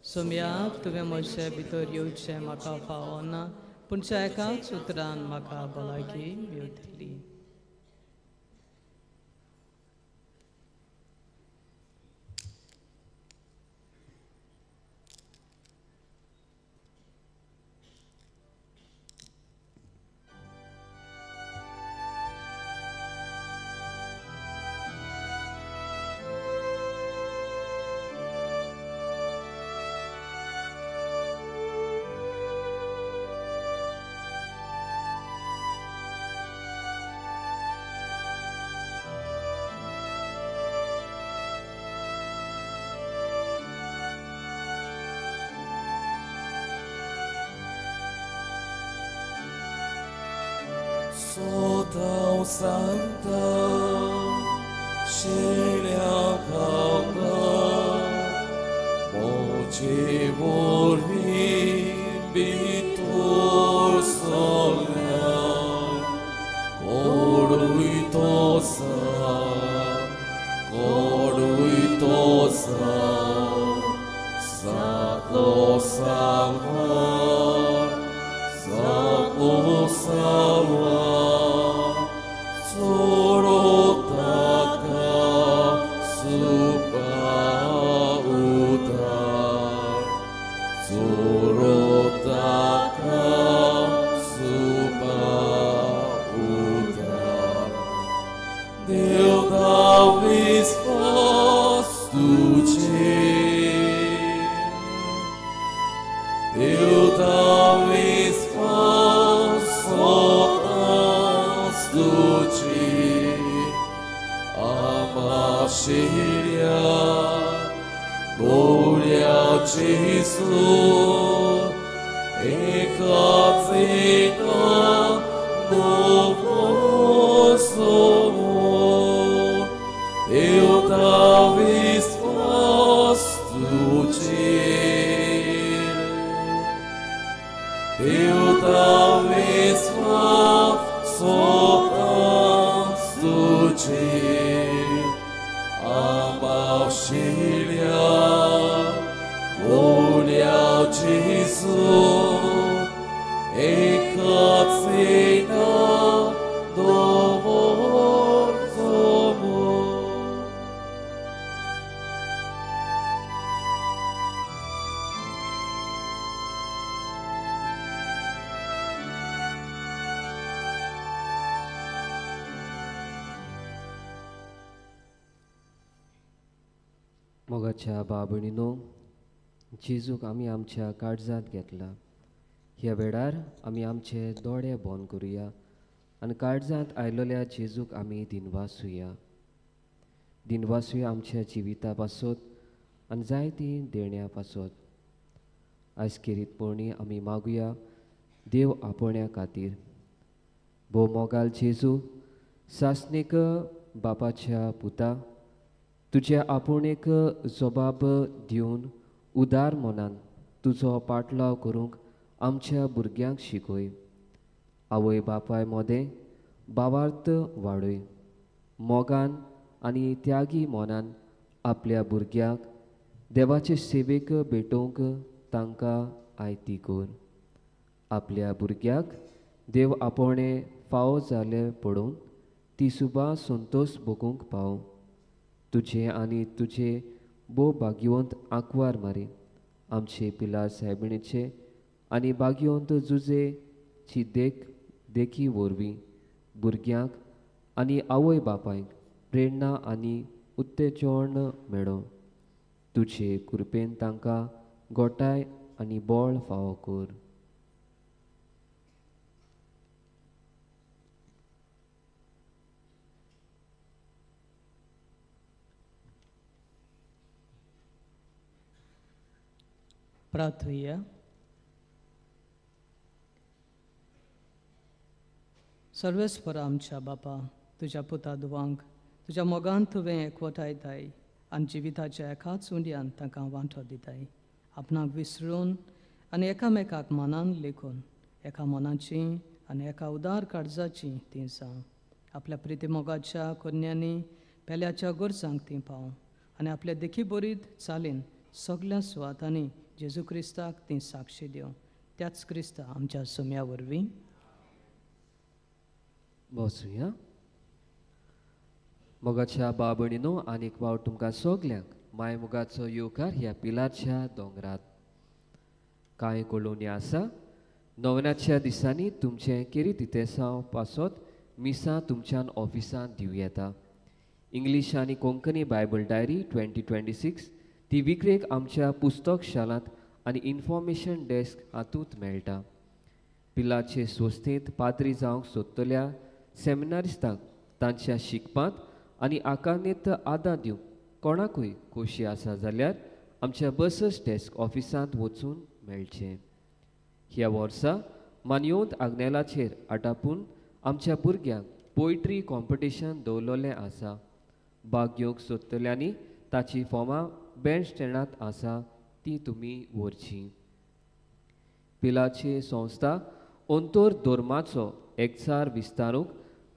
सोम्या, तुवें म्हजे भितर येवचें म्हाका फावना, पूण एकाच उतरान म्हाका भलायकी मेळटली. Santa, Shelia Kanga, Moche Vorvi, Bitur Solia, Koruitosa, Koruitosa, Satlo Salvar, Satlo Salvar. Sorotaka supa udar, Sorotaka supa udar. Deu davis postuche, Deu davis postuche. Amașiria, Gloria Jesu, Ekațina, Novosomo, Eu davis postuche, Eu davis postuche. Amașiria, Gloria Jesu, Ekațina, Dovorzomo. मोगाच्या बाबणीनो, जेजूक आमी आमच्या काळजांत घेतला. ह्या वेळार आमी आमचे दोळे बंद करुया आनी काळजांत आयलेल्या जेजूक आमी दिनवासुया. दिनवासुया आमच्या जिविता पासत आनी जायती देण्या पासत. आयज खेरीतपणी आमी मागुया देव आपोवण्या खातीर. भोव मोगाल जेजू, सासणीक बापाच्या पुता, तुझ्या आपोवणेक जबाब दिवन उदार मनान तुजो पाटलाव करूंक आमच्या भुरग्यांक शिकय. आवय बापाय मदें भावार्थ वाडय. मोगान आनी त्यागी मनान आपल्या भुरग्यांक देवाचे सेवेक भेटोवंक तांकां आयती कर. आपल्या भुरग्याक देव आपोवणें फावो जालें पळोवन ती सुबा संतोश भोगूंक पाव. तुझे आनी तुझे भोव भाग्यवंत आंकवार मारी आमचे पिलार सायबिणीचे आनी भाग्यवंत जुजेची देख देखी वरवीं भुरग्यांक आनी आवय बापायक प्रेरणा आनी उत्तेजन मेळो. तुझे कृपेन तांकां गोटाय आनी बळ फावो कर. प्रार्थुया. सर्वेस्पर आमच्या बापा, तुज्या पुता दुवांक तुज्या मोगान तुवें एकवटायताय आनी जिविताच्या एकाच उंड्यान तांकां वांटो दिताय. आपणाक विसरून आनी एकामेकाक मनान लेखून एका मनाची आनी एका उदार काळजाची तीं जावं. आपल्या प्रिती मोगाच्या कन्यांनी पेल्याच्या गरजांक तीं पावं आनी आपल्या देखी बरीत चालीन सगळ्या सुवातांनी जेजू क्रिस्ताक तीं साक्षी दिवं. त्याच क्रिस्ता आमच्या सोम्या वरवीं. बसुया. मोगाच्या बाबणीनो, आनीक वावट तुमकां सगल्यांक माय मोगाचो येवकार ह्या पिलारच्या दोंगरात. कांय कळोवणी आसा. नोवेनाच्या दिसांनी तुमचें केरी तितेसांव पासत मिसां तुमच्यान ऑफिसांत दिवं येता. इंग्लीश आनी कोंकणी बायबल डायरी 2026 ती विक्रेक आमच्या पुस्तक शालांत आनी इन्फॉर्मेशन डेस्क हातूंत मेळटा. पिलाचे संस्थेंत पाद्री जावंक सोदतल्या सेमिनारिस्तांक तांच्या शिकपांत आनी आकारणेंत आदार दिवंक कोणाकूय खोशी आसा जाल्यार आमच्या बसस डेस्क ऑफिसांत वचून मेळचें. ह्या वर्सा मानयोंत आग्नेलाचेर आटापून आमच्या भुरग्यांक पोयट्री कॉम्पिटिशन दवरलेलें आसा. भाग घेवंक सोदतल्यांनी ताची फॉर्मां बँड स्टँडांत आसा ती तुमी व्हरची. पिलाची संस्था अंतर धर्माचो एकचार विस्तारूंक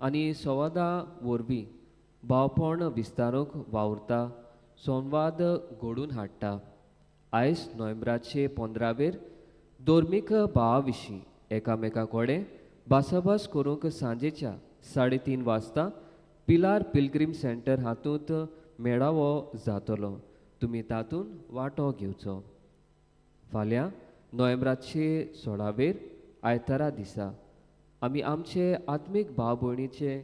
आनी संवादा वरवीं भावपण विस्तारूंक वावुरता, संवाद घडोवन हाडटा. आयज नोव्हेंबराचे 15वेर धर्मीक भावा विशीं एकामेका कडेन भासाभास करूंक सांजेच्या 3:30 वाजता पिलार पिलग्रीम सेंटर हातूंत मेळावो जातलो. तुमी तातूंत वांटो घेवचो. फाल्यां नोव्हेंबराचे 16वेर आयतारा दिसा आमी आमचे आत्मीक भाव भयणीचे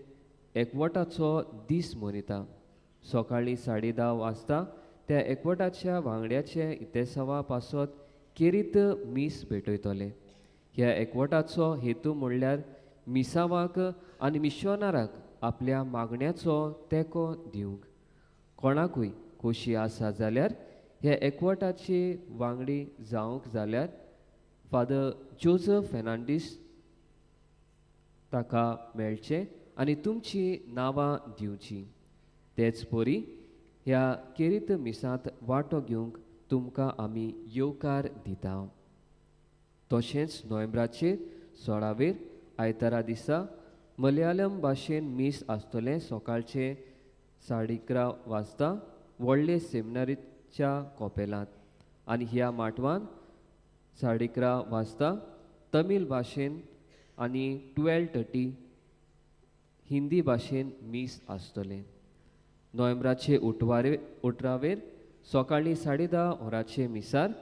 एकवटाचो दीस मनयता. सकाळीं 10:30 वाजता त्या एकवटाच्या वांगड्याचे इतेसावा पासत केरीत मीस भेटयतले. ह्या एकवटाचो हेतू म्हणल्यार मिसावाक आनी मिशनाराक आपल्या मागण्याचो तेंको दिवंक. कोणाकूय खोशी आसा जाल्यार ह्या एकवटाची वांगडी जावंक जाल्यार फादर जोजफ फेर्नांडीस ताका मेळचें आनी तुमची नांवां दिवची. तेच परी ह्या केरीत मिसांत वांटो घेवंक तुमकां आमी येवकार दिता. तशेंच नोव्हेंबराचेर 16वेर आयतारा दिसा मलयाळम भाशेन मीस आसतलें. सकाळचें 11:30 वाजता व्हडले सेमिनारीच्या कॉपेलांत आनी ह्या माटवान 11:30 वाजता तमीळ भाशेन आनी 12:30 हिंदी भाशेन मीस आसतलें. नोव्हेंबराचे 18वेर सकाळीं 10:30 वरांचे मिसार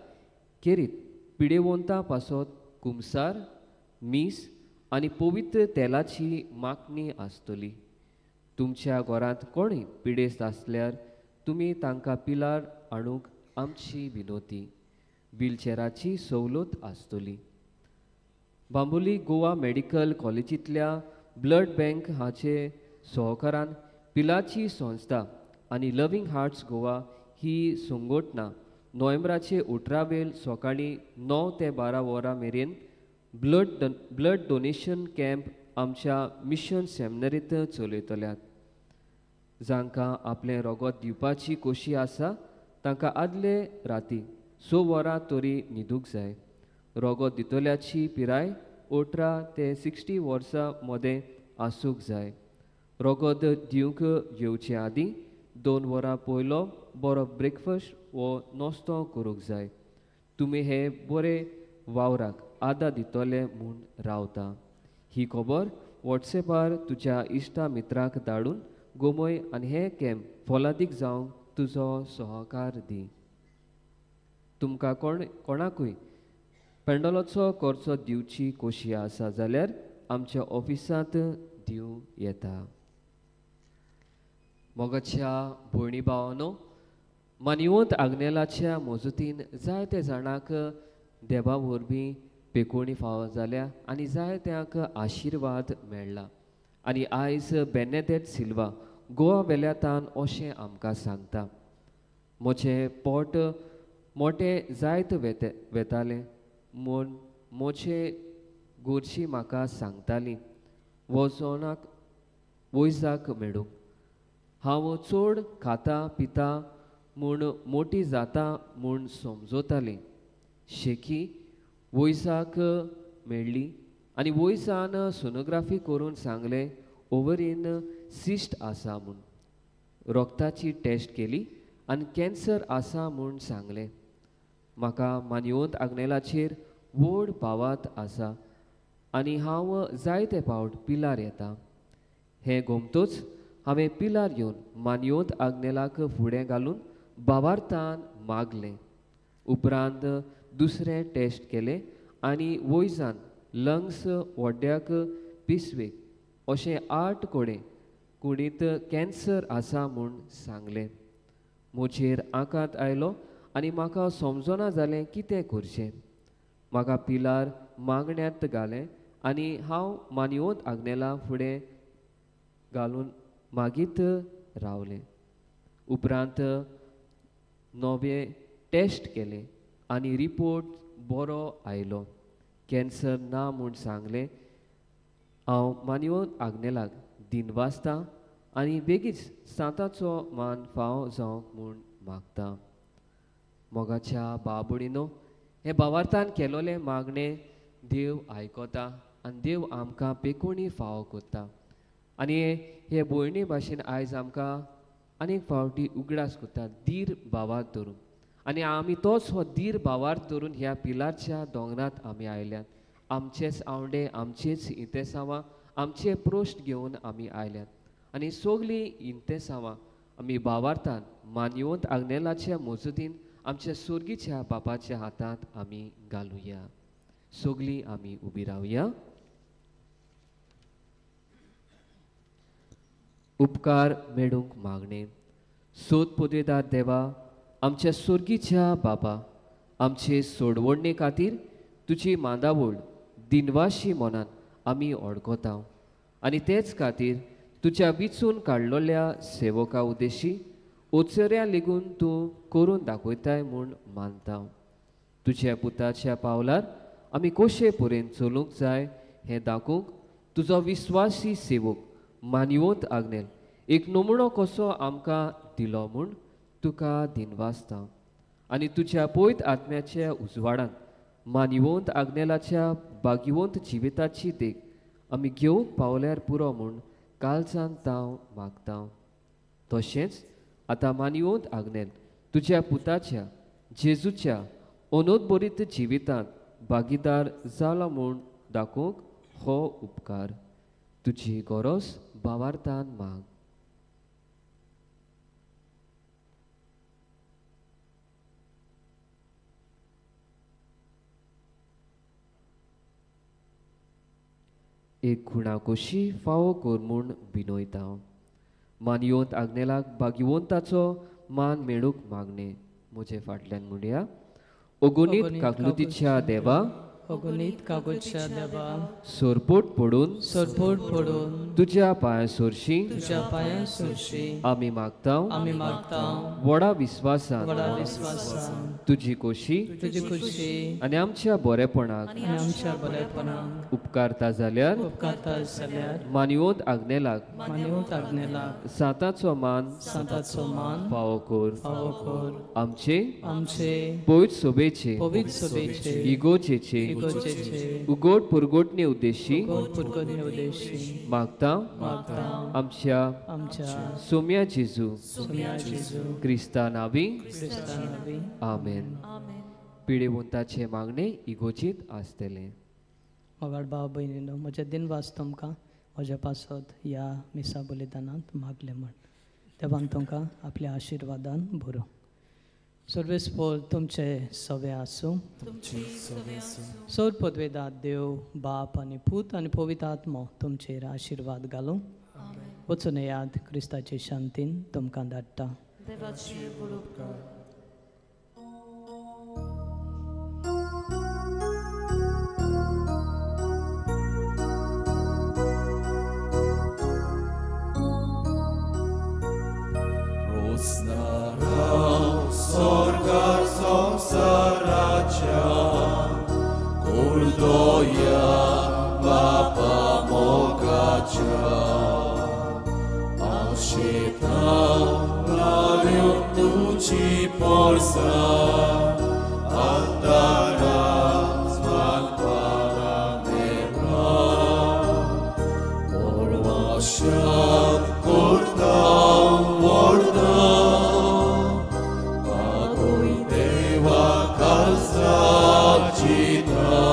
केरीत पिडेवंता पासत कुमसार मीस आनी पवित्र तेलाची मागणी आसतली. तुमच्या घरांत कोणूय पिडेस्त आसल्यार तुमी तांकां पिलार हाडूंक आमची विनोती. व्हीलचेराची सवलत आसतली. Bambolim Goa medical कॉलेजींतल्या blood bank हाचे सहकारान पिलाची संस्था आनी लव्हिंग हार्ट्स गोवा ही संघटना नोव्हेंबराचे 18वेर सकाळीं 9 ते 12 वरां मेरेन ब्लड डोनेशन कॅम्प आमच्या मिशन सेमिनरींत चलयतल्यात. जांकां आपलें रगत दिवपाची खोशी आसा तांकां आदले राती 6 वरां तरी न्हिदूंक जाय. रगत दितल्याची पिराय 18 ते 60 वर्सां मदें आसूंक जाय. रगत दिवंक येवचे आदीं 2 वरां पयलो बरो ब्रेकफास्ट वो नाश्तो करूंक जाय. तुमी हे बरे वावराक आदार दितले म्हूण रावता. ही खबर वॉट्सएपार तुज्या इश्टा मित्रांक धाडून गोमय आनी हे कॅम्प फोलादीक जावंक तुजो सहकार दी. तुमकां कोणाकूय पेंडोलाचो खर्चो दिवची खोशी आसा जाल्यार आमच्या ऑफिसांत दिवं येता. मोगाच्या भयणी भावानो, मानिवंत आग्नेलाच्या मजतीन जायते जाणांक देवा वरवीं पेकोवणी फावो जाल्या आनी जायत्यांक आशिर्वाद मेळ्ळा. आनी आयज बेनेदेत सिल्वा गोवा वेल्यातान अशें आमकां सांगता, म्हजें पोट मोटें जायत वेतालें म्हूण म्हजे गोरशी म्हाका सांगताली वजोनाक वयजाक मेळूंक. हांव चड खाता पिता म्हूण मोटी जाता म्हूण समजताली. शेकी वयजाक मेळ्ळी आनी वयजान सोनोग्राफी करून सांगलें ओवरीन सिस्ट आसा म्हूण. रक्ताची टेस्ट केली आनी कॅन्सर आसा म्हूण सांगलें. म्हाका मानयोंत आग्नेलाचेर व्हड भावात आसा आनी हांव जायते पावट पिलार येता. हें गोमतोच हांवें पिलार येवन मानयोत आग्नेलाक फुडें घालून भावार्थान मागलें. उपरांत दुसरें टेस्ट केलें आनी वयजान लंग्स वड्ड्याक पिसवेक अशें 8 कडेन कुडींत कॅन्सर आसा म्हूण सांगलें. म्हजेर आंकांत आयलो आनी म्हाका समजना जालें कितें करचें. म्हाका पिलार मागण्यांत घालें आनी हांव मानयोत आग्नेला फुडें घालून मागीत रावलें. उपरांत नवे टेस्ट केले आनी रिपोर्ट बरो आयलो. कॅन्सर ना म्हूण सांगलें. हांव मानयोत आग्नेलाक दिनवासता आनी बेगीच सांताचो मान फाव जावंक म्हूण मागता. मोगाच्या बाबुणीनो, हे भावार्थान केलोलें मागणें देव आयकता आनी देव आमकां पेकोणी फावो करता. आनी हे भयणी भाशेन आयज आमकां आनीक फावटी उगडास करता धीर भावार्थ धरून. आनी आमी तोच हो धीर भावार्थ धरून ह्या पिलारच्या दोंगरांत आमी आयल्यात. आमचेच आवंडे, आमचेच इंतेसांवां, आमचे प्रश्न घेवन आमी आयल्यात आनी सगळीं इंतेसांवां आमी भावार्थान मानयोत आग्नेलाच्या मजतीन आमच्या सोर्गीच्या बापाच्या हातांत आमी घालुया. सगळीं आमी उबी रावया. उपकार मेळूंक मागणें. सोद पदवेदार देवा, आमच्या सोर्गीच्या बाबा, आमचे सोडवणे खातीर तुजी मांदावळ दिनवाशी मनान आमी ओडकोता आनी तेच खातीर तुज्या विचून काडलोल्या सेवका उद्देशी ओचऱ्या लेगून तूं करून दाखयताय म्हूण मानता. तुज्या पुताच्या पावलार आमी कशे परेन चलूंक जाय हें दाखोवंक तुजो विस्वासी सेवक मानयोत आग्नेल एक नमुणो कसो आमकां दिलो म्हूण तुका दिनवासता. आनी तुज्या पयत आत्म्याच्या उजवाडान मानवंत आग्नेलाच्या भाग्यवंत जिविताची देख आमी घेवंक पावल्यार पुरो म्हूण कालच्यान तांव मागता. तशेंच आतां मानवंत आग्नेल तुज्या पुताच्या जेजूच्या अनोदबरीत जिवितांत भागीदार जाला म्हूण दाखोवंक हो उपकार तुजी गरज भावार्थान माग. एक खुणा कशी फावो कर म्हूण विनयता. मानयोत आग्नेलाक भाग्यवंताचो मान मेळूंक मागणें. म्हजे फाटल्यान म्हणया. अगुणीत काकलुतीच्या देवा, अगुणीत कागदच्या देवा, सोरपोट पडून, सोरपोट पडून तुज्या पांया सोरशी, तुज्या पांया सोरशी आमी मागता, आमी मागता व्हडा विस्वासान, व्हडा विस्वासान तुजी कोशी, तुजी कोशी आनी आमच्या बरेपणाक, आनी आमच्या बरेपणाक उपकारता जाल्यार, उपकारता जाल्यार मानयोत आग्नेलाक, मानयोत आग्नेलाक सांताचो मान, सांताचो मान फावो कर, फावो कर. आमचे, आमचे पवित्र सभेचे, पवित्र सभेचे, इगोचेचे, उगोट पुरगोटणे उद्देशी, मागता मागता आमच्या, आमच्या सोम्या जेजू, सोम्या जेजू क्रिस्ता नावी, क्रिस्ता नावी. आमेन. पिडेवंताचे मागणे इगोचीत आसतले. मोगाळ भाव भयणीनो, म्हज्या दिनवास तुमकां म्हज्या पासत ह्या मिसा बलिदानांत मागलें म्हण देवान तुमकां आपल्या आशिर्वादान भरूं. सर्वेस्पोर तुमचे सवे आसूं. सोर पदवेदार देव बाप आनी पूत आनी पवित्र आत्मो तुमचेर आशिर्वाद घालूं. वचून याद क्रिस्ताचे शांतीन तुमकां धाडटा. Sorgar संसाराच्या कुर्दोया बापा मोगाच्या आशेता लाल्यो तुजी पोरसा आतारा स्मालपारा देवा पोरवाशात करता वरदा Chitta.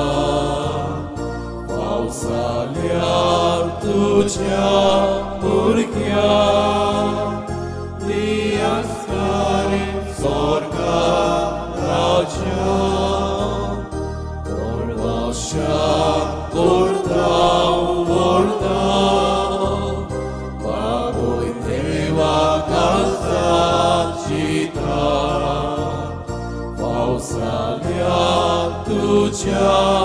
राजा भरवशाक करता व्हरता बापूय देवा काळजा चिता पावसाल्या तुज्या